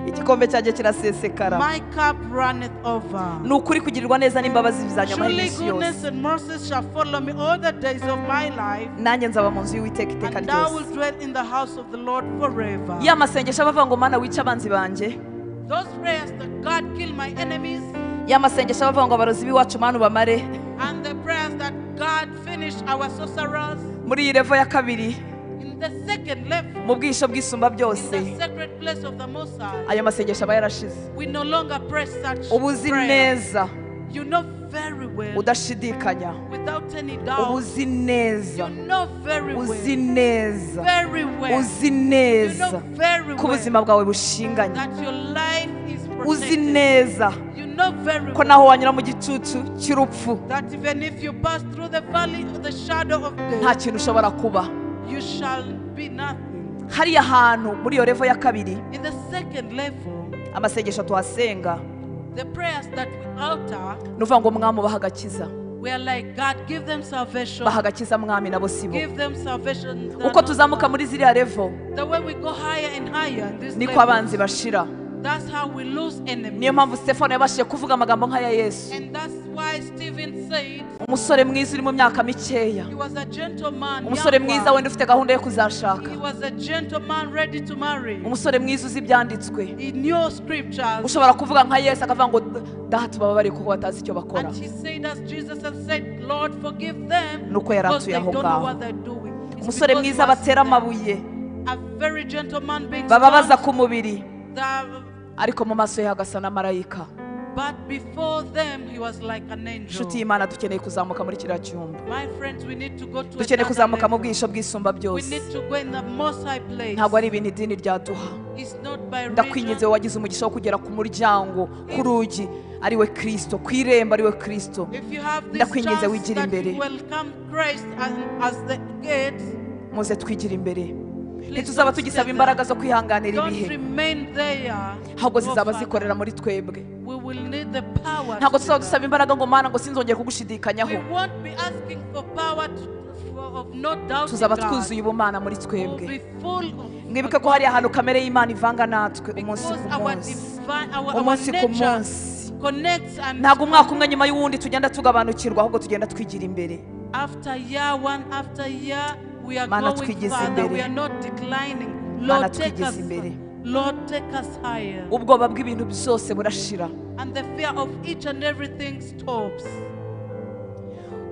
Igikombe cyanjye kirasesekara. My cup runneth over. Ni ukuri kugirirwa neza n'imbabazi bizanyama Surely iminsi yose. goodness and mercy shall follow me all the days of my life, Nanjye nzaba mu nzu y'Uwiteka iteka and I will ryose. dwell in the house of the Lord forever. Ya masengesho abavuga ngo Mana wice abanzi banjye. Those prayers that God kill my enemies, Ya masengesho abavuga ngo abarozi b'iwacu Mana ubamare. and the prayers that God finish our sorcerers. Muri iyi level ya kabiri, In the second level, mu bwihisho bw'isumba in byose, the sacred place of the Most High, ayo masengesho aba yarashize. we no longer pray such Uba uzi prayers. neza You know very well, udashidikanya. without any Uba doubt, uzi neza, you know very uzi well, neza, very well, uzi you neza know very ko well ubuzima bwawe bushinganye. that your life is Uzi protected. neza You know very ko well naho wanyura mu gicucu cy'urupfu that even if you pass through the valley of the shadow of nta death, kintu ushobora kuba. you shall be nothing. Hariya hantu muri iyo level ya kabiri, In the second level, amasengesho tuhasenga the prayers that we utter, ni ukuvuga ngo Mwami ubahe agakiza, we are like, God, give them salvation. baha agakiza Mwami nabo si bo. Give them salvation. They are Uko not tuzamuka mine. muri ziriya level, The way we go higher and higher in this niko level, abanzi bashira. that's how we lose enemies. Niyo mpamvu Stefano yabashije kuvuga amagambo nk'aya Yesu. And that's why Stephen said Umusore mwiza uri mu myaka mikeya, he was a gentleman. umusore young mwiza one. wenda ufite gahunda yo kuzashaka, He was a gentleman ready to marry. umusore mwiza uzi ibyanditswe, He knew scriptures. ushobora kuvuga nka Yesu akavuga ngo Data ubababare kuko batazi icyo bakora. And he said as Jesus and said, Lord, forgive them Nuko yari because atuye they aho don't know ngaho. what they're doing. It's Umusore because he mwiza was batera there. amabuye, A very gentleman being bababaza stoned, ku mubiri, ariko mu maso ye hagasa na marayika. but before them he was like an angel. Inshuti y'Imana, dukeneye kuzamuka muri kiriya cyumba. My friends, we need to go to Dukeneye another kuzamuka mu level. bwihisho bw'isumba We byose. need to go in the most high place. Ntabwo ari ibintu idini ryaduha. It's not by Ndakwinginze religion. wagize umugisha wo kugera ku muryango, ku rugi ari we Kristo, ku irembo ari we Kristo. If you have this Ndakwinginze chance wigire that imbere. you welcome Christ as the gate, Muze twigire imbere. please Ntituzaba don't tugisaba stay imbaraga there. zo kwihanganira Don't ibihe, remain there. ahubwo No zizaba further. zikorera muri twebwe. We will need the power. Ntabwo to tuzaba do dusaba that. imbaraga ngo Mana ngo sinzongere kugushidikanyaho. We won't be asking for power of not doubting Tuzaba God. twuzuye ubumana muri We will twebwe. be full of Mwibuke ko hari ahantu kamere y'Imana ivanga natwe umunsi because ku our munsi, divine, our umunsi ku nature munsi. connects and Ntabwo umwaka umwe nyuma y'uwundi tugenda tugabanukirwa, ahubwo tugenda twigira imbere. after year, one after year, we are Mana going twigize further. imbere. We are not declining. Mana Lord, take twigize us. imbere. Lord, take us higher. Ubwoba bw'ibintu byose burashira. And the fear of each and everything stops.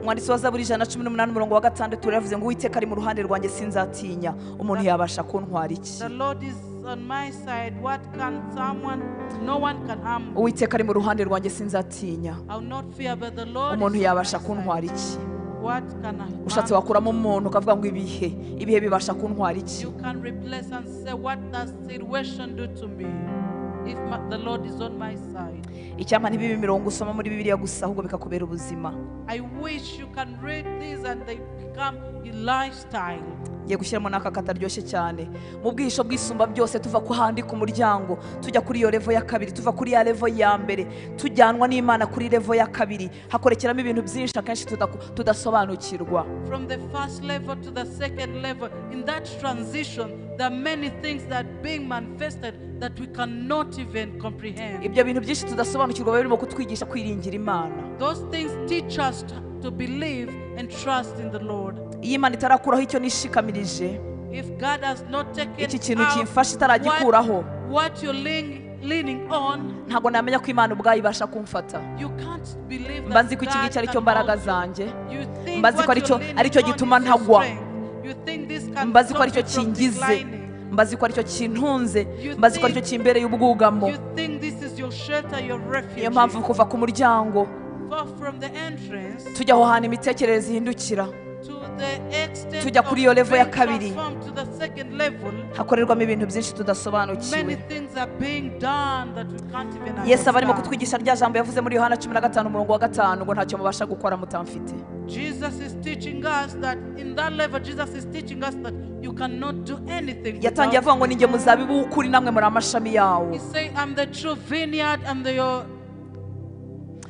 Umwanditsi wa Zaburi 118 umurongo wa 6 yaravuze ngo Uwiteka ari mu ruhande rwanjye sinzatinya, umuntu yabasha kuntwara iki? The Lord is on my side, what can someone, no one can harm me. Uwiteka ari mu ruhande rwanjye sinzatinya, I will not fear, but the Lord umuntu is on my yabasha side. kuntwara iki? What can I Ushatse harm? wakuramo umuntu ukavuga ngo ibihe bibasha kuntwara iki? You can replace and say, what does situation do to me if the Lord is on my side? Icyampa ntibibe imirongo usoma muri Bibiliya gusa, ahubwo bikakubera ubuzima. I wish you can read these and they become a lifestyle. Ngiye gushyiramo n'aka kataryoshye cyane. Mu bwihisho bw'isumba byose, tuva ku handi ku muryango tujya kuri iyo level ya kabiri, tuva kuri ya level ya mbere tujyanwa n'Imana kuri level ya kabiri, hakorekeramo ibintu byinshi akenshi tudasobanukirwa. From the first level to the second level, in that transition, there are many things that are being manifested that we cannot even comprehend. Ibyo bintu byinshi tudasobanukirwa biba birimo kutwigisha kwiringira Imana. Those things teach us to believe and trust in the Lord. Iyo Imana itarakuraho icyo nishikamirije, If God has not taken iki kintu out kimfasha itaragikuraho, what you're leaning on, ntabwo namenya ko Imana ubwayo ibasha kumfata. you can't believe Mba that nzi ko iki God ngiki aricyo can mbaraga hold you. zanjye, You think mba nzi ko what you're leaning aricyo on gituma is your ntagwa, strength. You think this can mba nzi ko stop aricyo you from kingize, declining. mba nzi ko aricyo kintunze, You mba nzi ko aricyo kimbereye ubwugamo. You think this is your shelter, your refuge. Niyo mpamvu kuva ku muryango For from the entrance tujya aho hantu imitekerereze ihindukira, to the extent tujya of kuri iyo level ya being kabiri, transformed to the second level, hakorerwamo ibintu byinshi tudasobanukiwe. many things are being done that we can't even Yesu aba arimo understand. kutwigisha rya jambo yavuze muri Yohana 15 umurongo wa 5 ngo ntacyo mubasha gukora mutamfite. Jesus is teaching us that in that level, Jesus is teaching us that you cannot do anything Yatangiye without avuga ngo ninjye muzabibu w'ukuri namwe muri amashami yawo. He said, I'm the true vineyard and your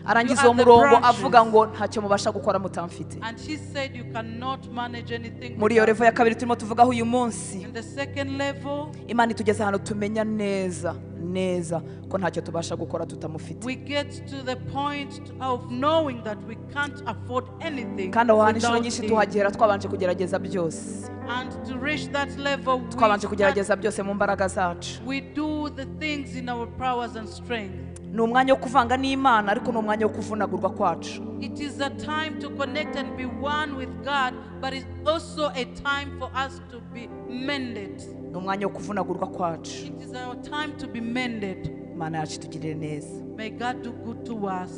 Arangiza You uwo are the murongo branches. avuga ngo ntacyo mubasha gukora mutamfite. And he said you cannot manage anything Muri iyo without level ya kabiri turimo tuvugaho uyu munsi, In the second level, Imana itugeze ahantu tumenya neza neza ko ntacyo tubasha gukora tutamufite. we get to the point of knowing that we can't afford anything Kandi aho hantu inshuro without nyinshi him. tuhagera twabanje kugerageza byose, And to reach that level, twabanje kugerageza byose mu mbaraga zacu. we do the things in our powers and strength. Ni umwanya wo kuvanga n'Imana, ariko ni umwanya wo kuvunagurwa kwacu. It is a time to connect and be one with God, but it's also a time for us to be mended. Ni umwanya wo kuvunagurwa kwacu. It is our time to be mended. Imana yacu itugirire neza. May God do good to us.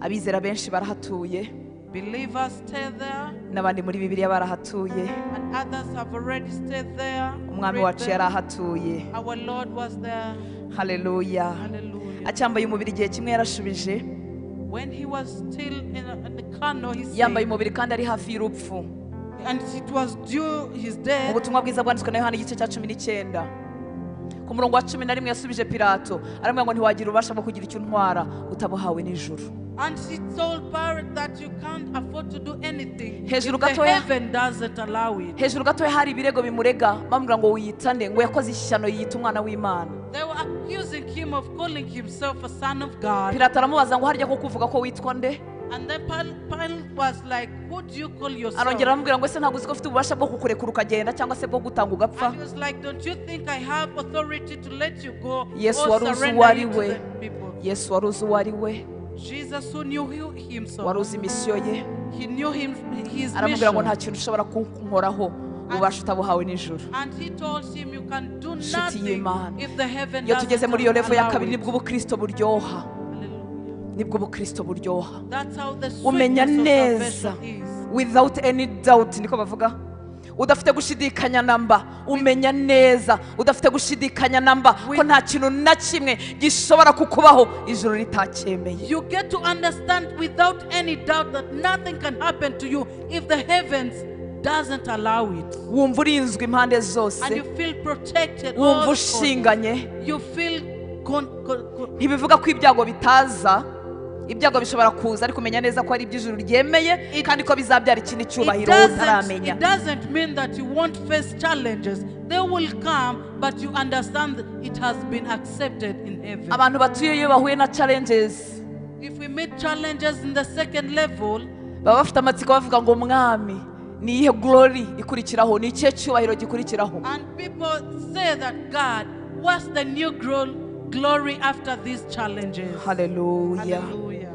Abizera benshi barahatuye, Believers stay there, n'abandi muri Bibiliya barahatuye. and others have already stayed there. Umwami Read wacu them. yarahatuye. Our Lord was there. Haleluya. Hallelujah. Acyambaye umubiri igihe kimwe yarashubije, When he was still in the carnal, he yambaye said, umubiri kandi ari hafi y'urupfu. and it was due his death. Ubutumwa bwiza bwanditswe na Yohana igice cya 19 ku murongo wa 11 yasubije Pilato aramubwira ngo ntiwagira ububasha bwo kugira icyo untwara utabuhawe n'ijuru. And she told Pilate that you can't afford to do anything if Hejuru the gatoya. heaven doesn't allow it. Hejuru gatoya hari ibirego bimurega bamubwira ngo wiyitane, ngo yakoze ishyano yiyita umwana w'Imana. They were accusing him of calling himself a son of God. Pilato aramubaza ngo harya ko kuvuga ko witwa nde? And then Pilate was like, who do you call yourself? Arongera aramubwira ngo ese ntabwo uzi ko ufite ububasha bwo kukurekura ukagenda cyangwa se bwo gutanga ugapfa? And he was like, don't you think I have authority to let you go Yesu or wari uzi surrender uwo ari you to we. the people? Yesu wari uzi uwo ari we, Jesus, who knew himself, wari uzi misiyo ye, he knew him, his aramubwira ngo nta mission. kintu ushobora kunkoraho ububasha utabuhawe n'ijuru. And he told him, you can do Nshuti nothing y'Imana, if the heaven iyo tugeze doesn't muri iyo level ya allow kabiri it. nibwo ubukristo buryoha, Hallelujah. nibwo ubukristo buryoha. That's how the Umenya sweetness of neza salvation is. without any doubt, niko bavuga, udafite gushidikanya namba. Umenya neza udafite gushidikanya namba ko nta kintu na kimwe gishobora kukubaho ijuru ritacyemeye. You get to understand without any doubt that nothing can happen to you if the heavens doesn't allow it. Wumva urinzwe impande zose, And you feel protected. wumva all the ushinganye. corners. You feel Ntibivuga ko ibyago bitaza, ibyago bishobora kuza, ariko umenya neza ko ari iby'ijuru ryemeye kandi ko bizabyara ikindi cyubahiro utaramenya. It doesn't mean that you won't face challenges. They will come, but you understand that it has been accepted in heaven. Abantu batuye iyo bahuye na challenges, If we meet challenges in the second level, baba bafite amatsiko bavuga ngo mwami ni iyihe glory ikurikiraho, ni ikihe cyubahiro gikurikiraho? And people say that God, what's the new glory after these challenges? Hallelujah. Hallelujah.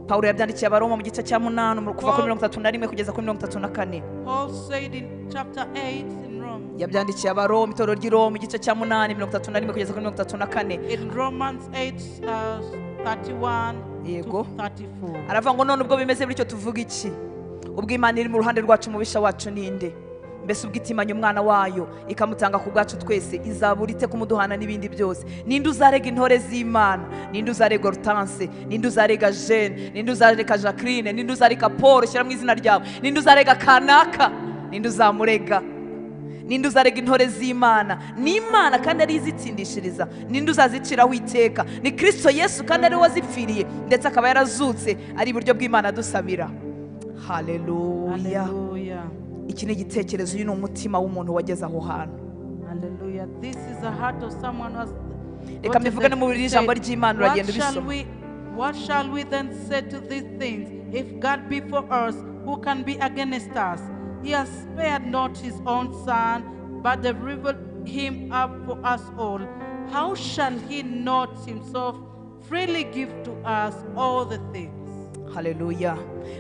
Pawulo yabyandikiye Abaroma mu gice cya 8 kuva kuri 31 kugeza kuri 34. Paul said in chapter 8 in Rome. Yabyandikiye Abaroma, itorero ry'i Roma, igice cya 8 31 kugeza kuri 34. In Romans 8 31 Yego. to 34. Aravuga ngo none ubwo bimeze bityo tuvuga iki? Ubwo Imana iri mu ruhande rwacu, umubisha wacu ninde? Mbese ubwo itimanya umwana wayo ikamutanga ku bwacu twese, izabura ite kumuduhana n'ibindi byose? Ninde uzarega intore z'Imana? Ninde uzarega Hortense? Ninde uzarega Jeanne? Ninde uzarega Jacqueline? Ninde uzarega Paul? Shyira mu izina ryawe. Ninde uzarega kanaka? Ninde uzamurega? Ninde uzarega intore z'Imana? Ni Imana kandi ari izitsindishiriza. Ninde uzaziciraho iteka? Ni Kristo Yesu kandi ari we wazipfiriye, ndetse akaba yarazutse ari iburyo bw'Imana adusabira. Haleluya. Hallelujah. Iki ni igitekerezo, uyu ni umutima w'umuntu wageze aho hantu. Hallelujah. This is the heart of someone who has Reka mbivuge no mu ijambo ry'Imana, What uragenda shall ubisoma. we what shall we then say to these things? If God be for us, who can be against us? He has spared not his own son, but delivered him up for us all. How shall he not himself freely give to us all the things? Haleluya.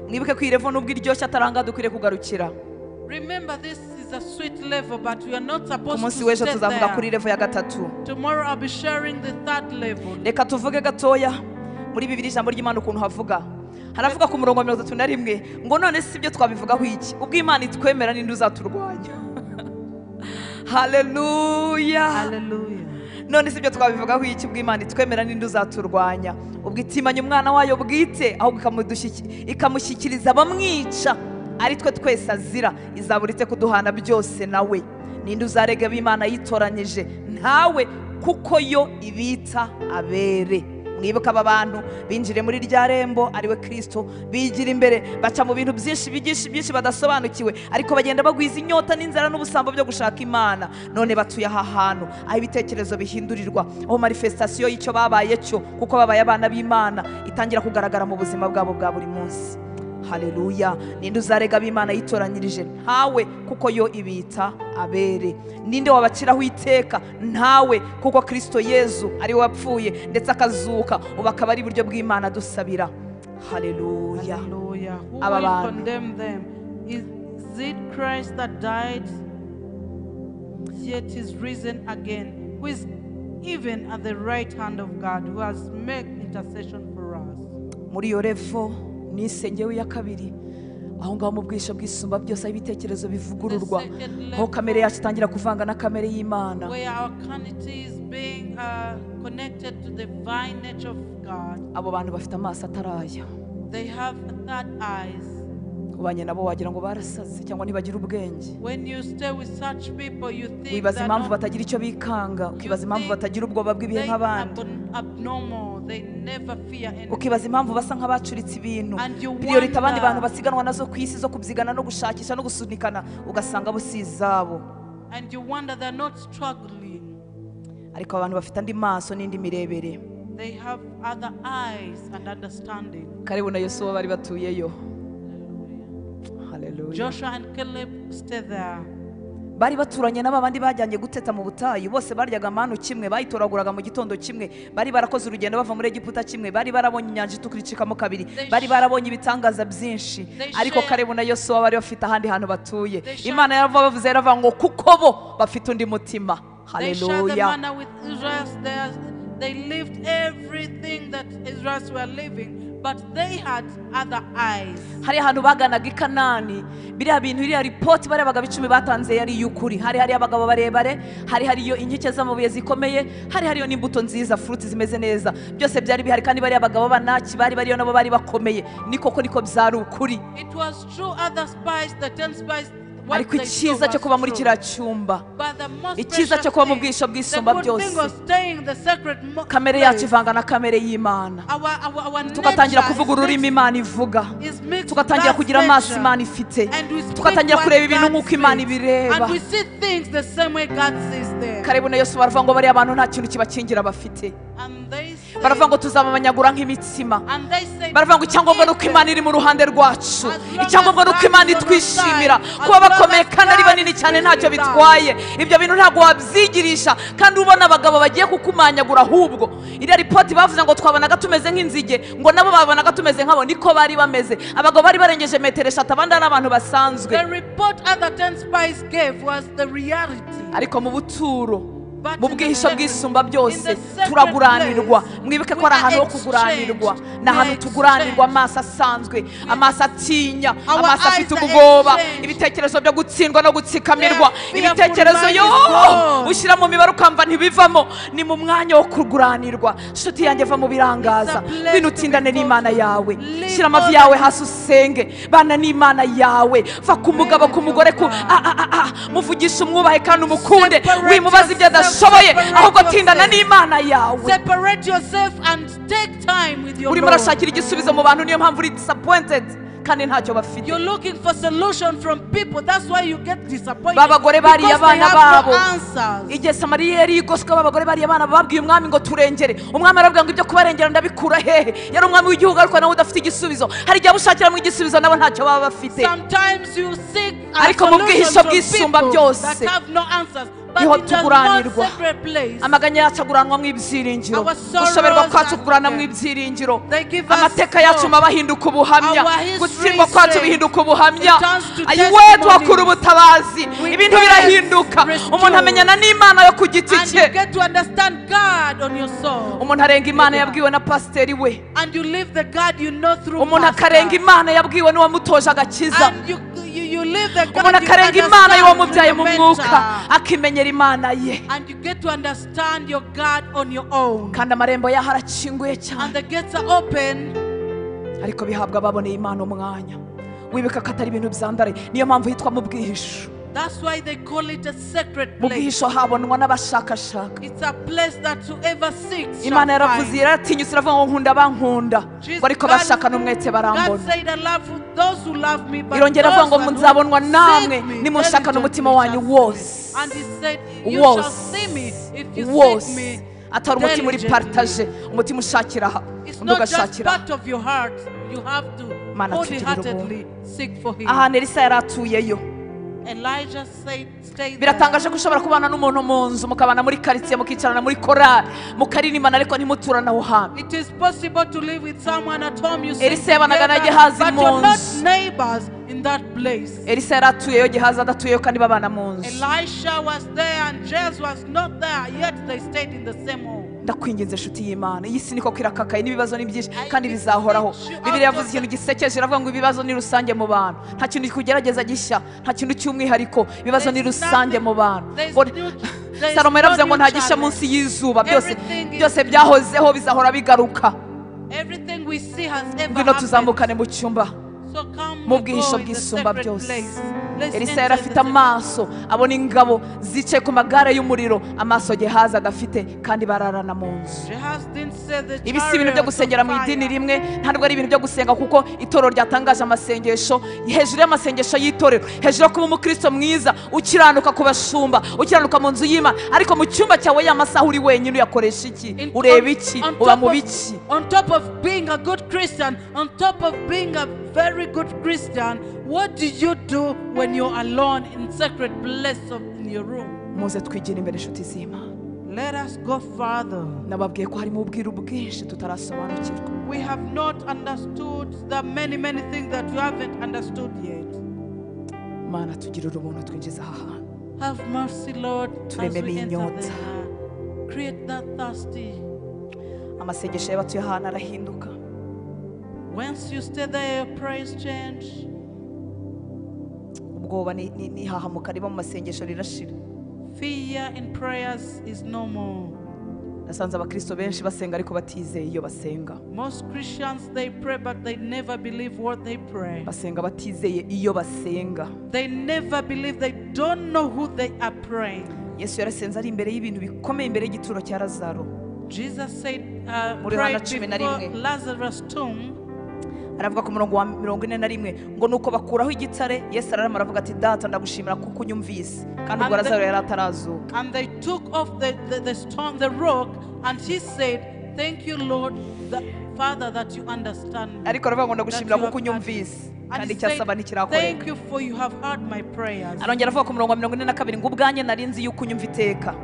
Mwibuke ko iyi level nubwo iryoshye ataranga dukwiriye kugarukira. Remember, this is a sweet level, but we are not Ku supposed munsi to w'ejo stay tuzavuga kuri there. level ya gatatu. Tomorrow I'll be sharing the third level. Reka tuvuge gatoya muri Bibiliya ijambo ry'Imana ukuntu havuga. Haravuga ku murongo wa 31 ngo none si ibyo twabivugaho iki? Ubwo Imana itwemera ninde uzaturwanya? Haleluya. Hallelujah. None si ibyo twabivugaho iki? Ubwo Imana itwemera ninde uzaturwanya? Ubwo itimanya umwana wayo bwite, ahubwo ikamushyikiriza abamwica, ari twe twese azira, izabura ite kuduhana byose nawe? Ninde uzarega ab'Imana yitoranyije? Ntawe, kuko yo ibita abere. Mwibuke aba bantu binjire muri rya rembo ariwe Kristo, bigira imbere, baca mu bintu byinshi byinshi byinshi badasobanukiwe, ariko bagenda bagwiza inyota n'inzara n'ubusambo byo gushaka Imana. None batuye aha hantu aho ibitekerezo bihindurirwa, aho manifestation y'icyo babaye cyo, kuko babaye abana b'Imana, itangira kugaragara mu buzima bwabo bwa buri munsi. Haleluya. Ninde uzarega ab'Imana yitoranyirije? Ntawe, kuko yo ibita abere. Ninde wabaciraho iteka? Ntawe, kuko Kristo Yezu ari we wapfuye ndetse akazuka, ubu akaba ari iburyo bw'Imana adusabira. Haleluya. Hallelujah. Who Aba will bantu. condemn them? Is it Christ that died, yet is risen again, who is even at the right hand of God, who has made intercession for us? Muri iyo level nisengewe ya kabiri, aho ngaho mu bwisho bw'isumba byose, aho ibitekerezo bivugururwa, aho kamere yacu itangira kuvanga na kamere y'Imana, Where our carnality is being connected to the divine nature of God. Abo bantu bafite amaso ataraya. They have third eyes. Ubanye nabo wagira ngo barasaze cyangwa ntibagira ubwenge. When you stay with such people, you think Wibaza they're impamvu not batagira icyo bikanga, ukibaza impamvu think batagira ubwoba bw'ibihe they nk'abandi, abnormal. They never fear anything. ukibaza impamvu basa nk'abacuritse ibintu, And you priority abandi wonder. bantu basiganwa nazo ku isi zo kubyigana no gushakisha no gusunikana, ugasanga bo si izabo. And you wonder they're not struggling. Ariko abantu bafite andi maso n'indi mirebere. They have other eyes and understanding. Kalebu na Yosuwa bari batuyeyo. Haleluya. Joshua and Caleb stay there. Bari baturanye n'aba bandi bajyanye guteta mu butayu, bose baryaga manu kimwe, bayitoraguraga mu gitondo kimwe, bari barakoze urugendo bava muri Egiputa kimwe, bari barabonye inyanja itukura icikamo kabiri, bari barabonye ibitangaza byinshi. Ariko Kalebu na Yosuwa bari bafite ahandi hantu batuye. Imana yarabavuze, yaravuga ngo kuko bo bafite undi mutima. They shared the Haleluya. manna with Israel. They lived everything that Israel were living, but they had other eyes. Hari ahantu baganaga i Kanani, biriya bintu, iriya ripoti barebaga icumi batanze yari iy'ukuri. Hari hariyo abagabo barebare, hari hariyo inkike z'amabuye zikomeye, hari hariyo n'imbuto nziza, fruits zimeze neza, byose byari bihari. Kandi bariya abagabo b'Anaki bari bariyo nabo bari bakomeye. Ni koko niko byari ukuri. It was true. Other spies, the 10 spies, what Ariko they saw icyiza cyo was kuba muri true. kiriya cyumba, But the most icyiza cyo precious kuba mu thing, bwisho the bw'isumba good thing byose, was staying in the sacred kamere yacu place. ivanga na kamere y'Imana, Our tugatangira nature kuvuga is ururimi mixed, Imana ivuga, is mixed tugatangira God's kugira amaso nature. Imana ifite, And we speak tugatangira what kureba ibintu God nk'uko Imana speaks. ibireba. And we see things the same way God sees them. Kalebu na Yosuwa baravuga ngo bariya bantu nta kintu kibakingira bafite. Baravuga ngo tuzabamanyagura nk'imitsima. Baravuga ngo icyangombwa nuko Imana iri mu ruhande rwacu, icyangombwa nuko Imana itwishimira. Kuba bakomeye kandi ari banini cyane ntacyo bitwaye. Ibyo bintu ntabwo wabyigirisha kandi ubona abagabo bagiye kukumanyagura. Ahubwo iriya ripoti bavuze ngo twabonaga tumeze nk'inzige, ngo nabo babonaga tumeze nkabo, niko bari bameze. Abagabo bari barengeje metero 3, abandi ari abantu basanzwe. The report other 10 spies gave was the reality. Ariko mu buturo, mu bwihisho bw'isumba byose turaguranirwa. Mwibuke ko ari ahantu ho kuguranirwa, ni ahantu tuguranirwa amaso asanzwe, amaso atinya, amaso afite ubwoba, ibitekerezo byo gutsindwa no gutsikamirwa, ibitekerezo yo ushyira mu mibare ukamva ntibivamo. Ni mu mwanya wo kuguranirwa. Nshuti yanjye, va mu birangaza, ngwino utindane n'Imana yawe. Shyira amavi yawe hasi usenge, bana n'Imana yawe. Va ku mugabo, ku mugore, ku muvugishe, umwubahe kandi umukunde, wimubaze ibyo adashoboye, ahubwo tindana n'Imana yawe. Separate yourself and take time with your Urimo Lord. urashakira igisubizo mu bantu, niyo mpamvu uri disappointed kandi ntacyo bafite. You're looking for solution from people. That's why you get disappointed. Babagore bariye Because they abana have no babo. answers. Igihe Samariya yari igoswe, abagore bariye abana babwiye umwami ngo turengere. Umwami arabwira ngo ibyo kubarengera ndabikura hehe? Yari umwami w'igihugu ariko nawe udafite igisubizo. Hari igihe abushakiramo igisubizo nabo ntacyo baba bafite. Sometimes you seek a Ariko mu solution bwihisho from bw'isumba people byose, that have no answers. But niho in the most tuguranirwa. sacred place, Amaganya yacu aguranwa mu ibyiringiro, Our sorrows gushoberwa kwacu are kugurana mu forgiven. ibyiringiro, They give us amateka yacu hope. mabi ahinduka ubuhamya, Our history gutsindwa kwacu says bihinduka ubuhamya. it turns to Ayiwe, testimonies. tuhakura ubutabazi, We ibintu get birahinduka. restored. Umuntu amenyana n'Imana yo ku giti And cye. you get to understand God on your soul. Umuntu arenga Imana yabwiwe na pasiteri we. And you leave the God you know through Umuntu pastor. akarenga Imana yabwiwe n'uwamutoje agakiza. And you leave the God Umuntu you akarenga Imana understand y'uwamubyaye through mu the mwuka, mentor. akimenyera Imana ye. And you get to understand your God on your own. Kandi amarembo yaho arakinguye cyane, And the gates are open. ariko bihabwa ababoneye Imana umwanya. Wibuka ko atari ibintu byandare, niyo mpamvu hitwa mu bwihisho. That's why they call it a sacred Mu place. bwihisho habonwa n'abashakashaka. It's a place that whoever seeks shall Imana yaravuze, find. yaratinyutse iravuga ngo nkunda abankunda, Jesus- ngo ariko abashaka n'umwete God barambona. said, I love those who love me, but Irongera avuga those ngo that nzabonwa who namwe seek me nimunshaka n'umutima diligently wanyu shall see me. wose. And he said, you shall Wose. see me if you seek Wose. me Atari umutima uri diligently. partage, umutima ushakira aha, It's undi not just ugashakira aha. part of your heart. You have to Mana, tugirire wholeheartedly seek for him. Ahantu Elisa yari atuyeyo. Elijah said, stay there. Biratangaje ko ushobora kubana n'umuntu mu nzu, mukabana muri karitsiye, mukicarana muri korali, mukaririmbana, ariko ntimuturane aho hantu. It is possible to live with someone at home. You sing Elisa yabanaga na together, Gehazi but mu you're not nzu. neighbors in that place. Elisa yari atuyeyo, Gehazi adatuyeyo, kandi babana mu nzu. Elisha was there and Jehu was not there, yet they stayed in the same home. Ndakwinginze inshuti y'Imana, iyi si niko kirakakaye, n'ibibazo ni byinshi I kandi bizahoraho. beseech you out Bibiliya yavuze of ikintu gisekeje, iravuga ngo ibibazo ni rusange mu bantu, nta kintu kugerageza gishya, nta kintu cy'umwihariko, ibibazo ni There's rusange nothing- mu bantu. there's Ngo there's Salomo yaravuze no ngo new nta gishya challenge. munsi y'izuba, byose Everything is byose byahozeho bizahora bigaruka. Everything we see has ever Ngwino happened. tuzamukane mu cyumba, So come mu we bwihisho go in the bw'isumba sacred byose. place. Let's Elisa enter yari the afite sacred amaso abona ingabo zicaye ku magare y'umuriro, amaso Gehazi adafite, kandi bararana mu nzu. Gehazi didn't say the Ibi si ibintu byo chariots gusengera of mu idini fire. rimwe, ntabwo ari ibintu byo gusenga kuko itorero ryatangaje amasengesho, hejuru y'amasengesho y'itorero, hejuru yo kuba umukristo mwiza ukiranuka ku bashumba, ukiranuka mu nzu y'Imana, ariko mu cyumba cyawe ya masaha uri wenyine uyakoresha iki? Ureba iki? Uba mu biki? On top of being a good Christian, on top of being a very good Christian, what do you do when you're alone in sacred place of in your room? Muze twigire imbere inshuti z'Imana. Let us go further. Nababwiye ko harimo ubwiru bwinshi tutarasobanukirwa. We have not understood the many, many things that we haven't understood yet. Mana, tugirire ubuntu twinjiza aha hantu. Have mercy, Lord, as Turememo we enter inyota. there. Create that thirsty. Amasengesho y'abatuye ahantu arahinduka. Once you stay there, your prayers change. Ubwoba n'ihahamuka riba mu masengesho rirashira. Fear in prayers is no more. Nasanze abakristo benshi basenga ariko batizeye iyo basenga. Most Christians, they pray, but they never believe what they pray. Basenga batizeye iyo basenga. They never believe, they don't know who they are praying. Yesu yarasenze ari imbere y'ibintu bikomeye, imbere y'igituro cya Lazaro. Jesus said, Muri Yohana prayed cumi na before rimwe. Lazarus' tomb. Aravuga ku murongo wa 41 ngo nuko bakuraho igitare, Yesu ararama aravuga ati Data ndagushimira kuko unyumvise, kandi ubwo Lazaro yari atarazuka. And they took off the stone, the rock, and he said, thank you, Lord, the Father, that you understand me. Ariko aravuga ngo ndagushimira kuko unyumvise, kandi icyo asaba ntikirakoreka. Thank you for you have heard my prayers. Arongera avuga ku murongo wa 42 ngo ubwanjye nari nzi yuko unyumva iteka,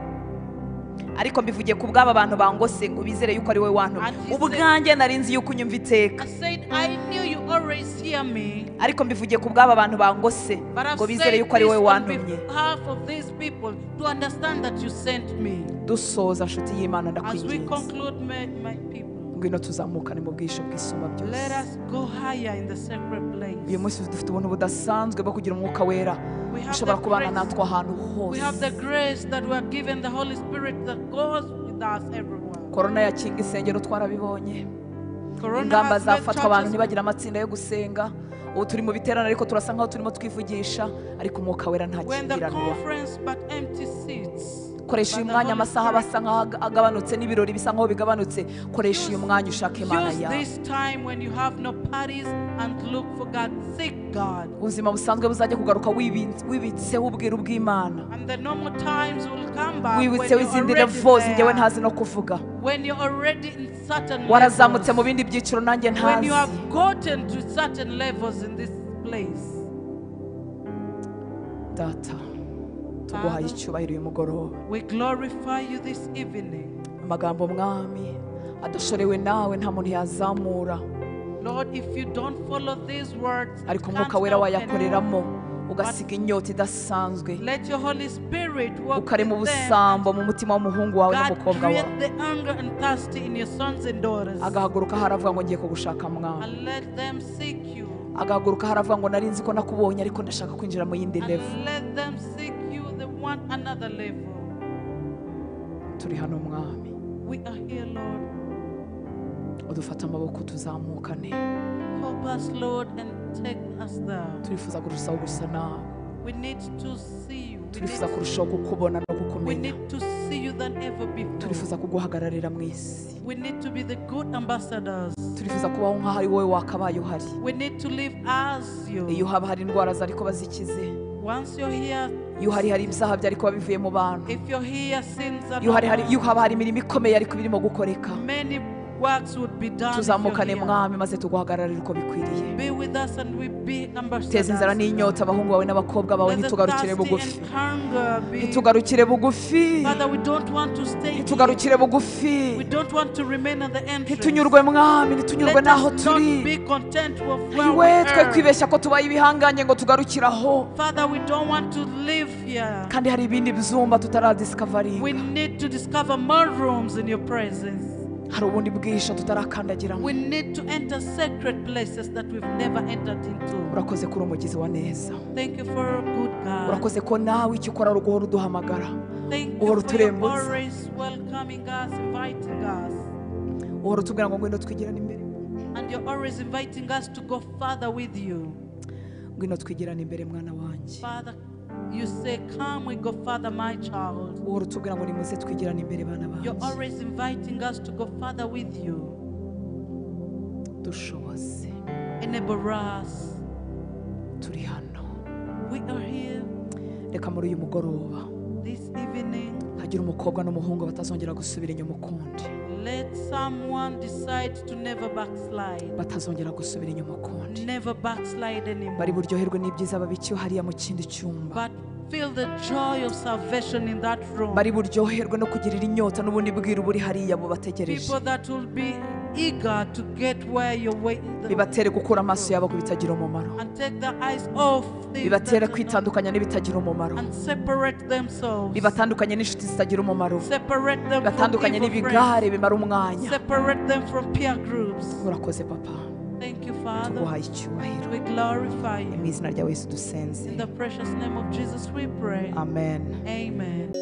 ariko mbivugiye ku bw'aba bantu bangose ngo bizere yuko ari wowe wantumye. Ubwanjye nari nzi yuko unyumva iteka. I said, I knew you always hear me. Ariko mbivugiye ku bw'aba bantu bangose ngo bizere yuko ari wowe wantumye. Half of these people to understand that you sent me. Dusoza nshuti y'Imana ndakwinginze. As we conclude, my people, ngwino tuzamukane mu bwisho bw'isumba byose. Let us go higher in the sacred place. Uyu munsi dufite ubuntu budasanzwe bwo kugira umwuka wera ushobora kubana natwe ahantu hose. We have the grace that we are given, the Holy Spirit that goes with us everywhere. Corona yakinga isengero twarabibonye. Ingamba zafatwa abantu ntibagira amatsinda yo gusenga. Ubu turi mu biterane ariko turasa nkaho turimo twivugisha, ariko umwuka wera ntakingiranwa. Koresha uyu mwanya, amasaha basa nkaho agabanutse n'ibirori bisa nkaho bigabanutse. Koresha uyu mwanya ushaka Imana yawe. Ubuzima busanzwe buzajya kugaruka wibitseho ubwiru bw'Imana, wibitseho izindi levels njyewe ntazi no kuvuga. Warazamutse mu bindi byiciro nanjye ntazi. Data, tuguhaye icyubahiro uyu mugoroba. We glorify you this evening. Amagambo mwami adashorewe nawe nta muntu yazamura. Lord, if you don't follow these words, ariko umwuka wera wayakoreramo ugasiga inyota idasanzwe. Let your Holy Spirit work. Ukarema ubusambo mu mutima w'umuhungu wawe n'umukobwa wawe. Create the hunger and thirsty in your sons and daughters. Agahaguruka haravuga ngo ngiye kugushaka mwami. And let them seek you. Agahaguruka haravuga ngo nari nzi ko nakubonye ariko ndashaka kwinjira mu yindi level. Let them seek you, they want another level. Turi hano mwami. We are here, Lord. Udufata amaboko tuzamukane. Help us, Lord, and take us there. Turifuza kurushaho gusa nawe. We need to see you. Turifuza kurushaho kukubona no kukumenya. We need to see you than ever before. Turifuza kuguhagararira mu isi. We need to be the good ambassadors. Turifuza kubaho nkaho ari wowe wakabaye uhari. We need to live as you. Iyo haba hari indwara zariko bazikize. Once you're here, iyo hari ibyaha byari kuba bivuye mu bantu. If you're here, sins are iyo haba hari imirimo ikomeye ariko birimo gukoreka. Many works would be done. Tuzamukane mwami maze tuguhagararire uko bikwiriye. Be with us and we be ambassadors. Teza inzara n'inyota abahungu bawe n'abakobwa bawe, ntitugarukire bugufi. Ntitugarukire bugufi. Father, we don't want to stay. Ntitugarukire bugufi. We don't want to remain at the entrance. Ntitunyurwe mwami, ntitunyurwe naho turi. Be content with where we are. Twe kwibeshya ko tubaye ibihanganye ngo tugarukiraho. Father, we don't want to live here. Kandi hari ibindi byumba tutaradiscoveringa. We need to discover more rooms in your presence. Hari ubundi bwisho tutarakandagiramo. We need to enter sacred places that we've never entered into. Urakoze kuri umugizi wa neza. Thank you for a good God. Urakoze ko nawe icyo ukora urugo uduhamagara. Thank you for your always welcoming us, inviting us. Uhora utubwira ngo ngwino twigirane imbere. And you're always inviting us to go further with you. Ngwino twigirane imbere mwana wanjye. Father, you say, come, we go further, my child. Uhora utubwira ngo nimuze twigirane imbere bana banjye. You're always inviting us to go further with you. Dushoboze. Enable us. Turi hano. We are here. Reka muri uyu mugoroba. This evening. Hagira umukobwa n'umuhungu batazongera gusubira inyuma ukundi. Let someone decide to never backslide. Batazongera gusubira inyuma ukundi. Never backslide anymore. Bari buryoherwe n'ibyiza babikiwe hariya mu kindi cyumba. But feel the joy of salvation in that room. Bari buryoherwe no kugirira inyota n'ubundi bwiru buri hariya bubategereje. People that will be eager to get where you're waiting. Bibatere gukura amaso yabo ku bitagira umumaro. And take their eyes off things. Bibatere kwitandukanya n'ibitagira umumaro. And separate themselves. Bibatandukanye n'inshuti zitagira umumaro. Separate them from Bibatandukanye n'ibigare bimara umwanya. Separate them from peer groups. Urakoze papa. Thank you, Father. Tuguhaye icyubahiro. We glorify you. Mu izina rya Yesu dusenze. In the precious name of Jesus we pray. Amen. Amen.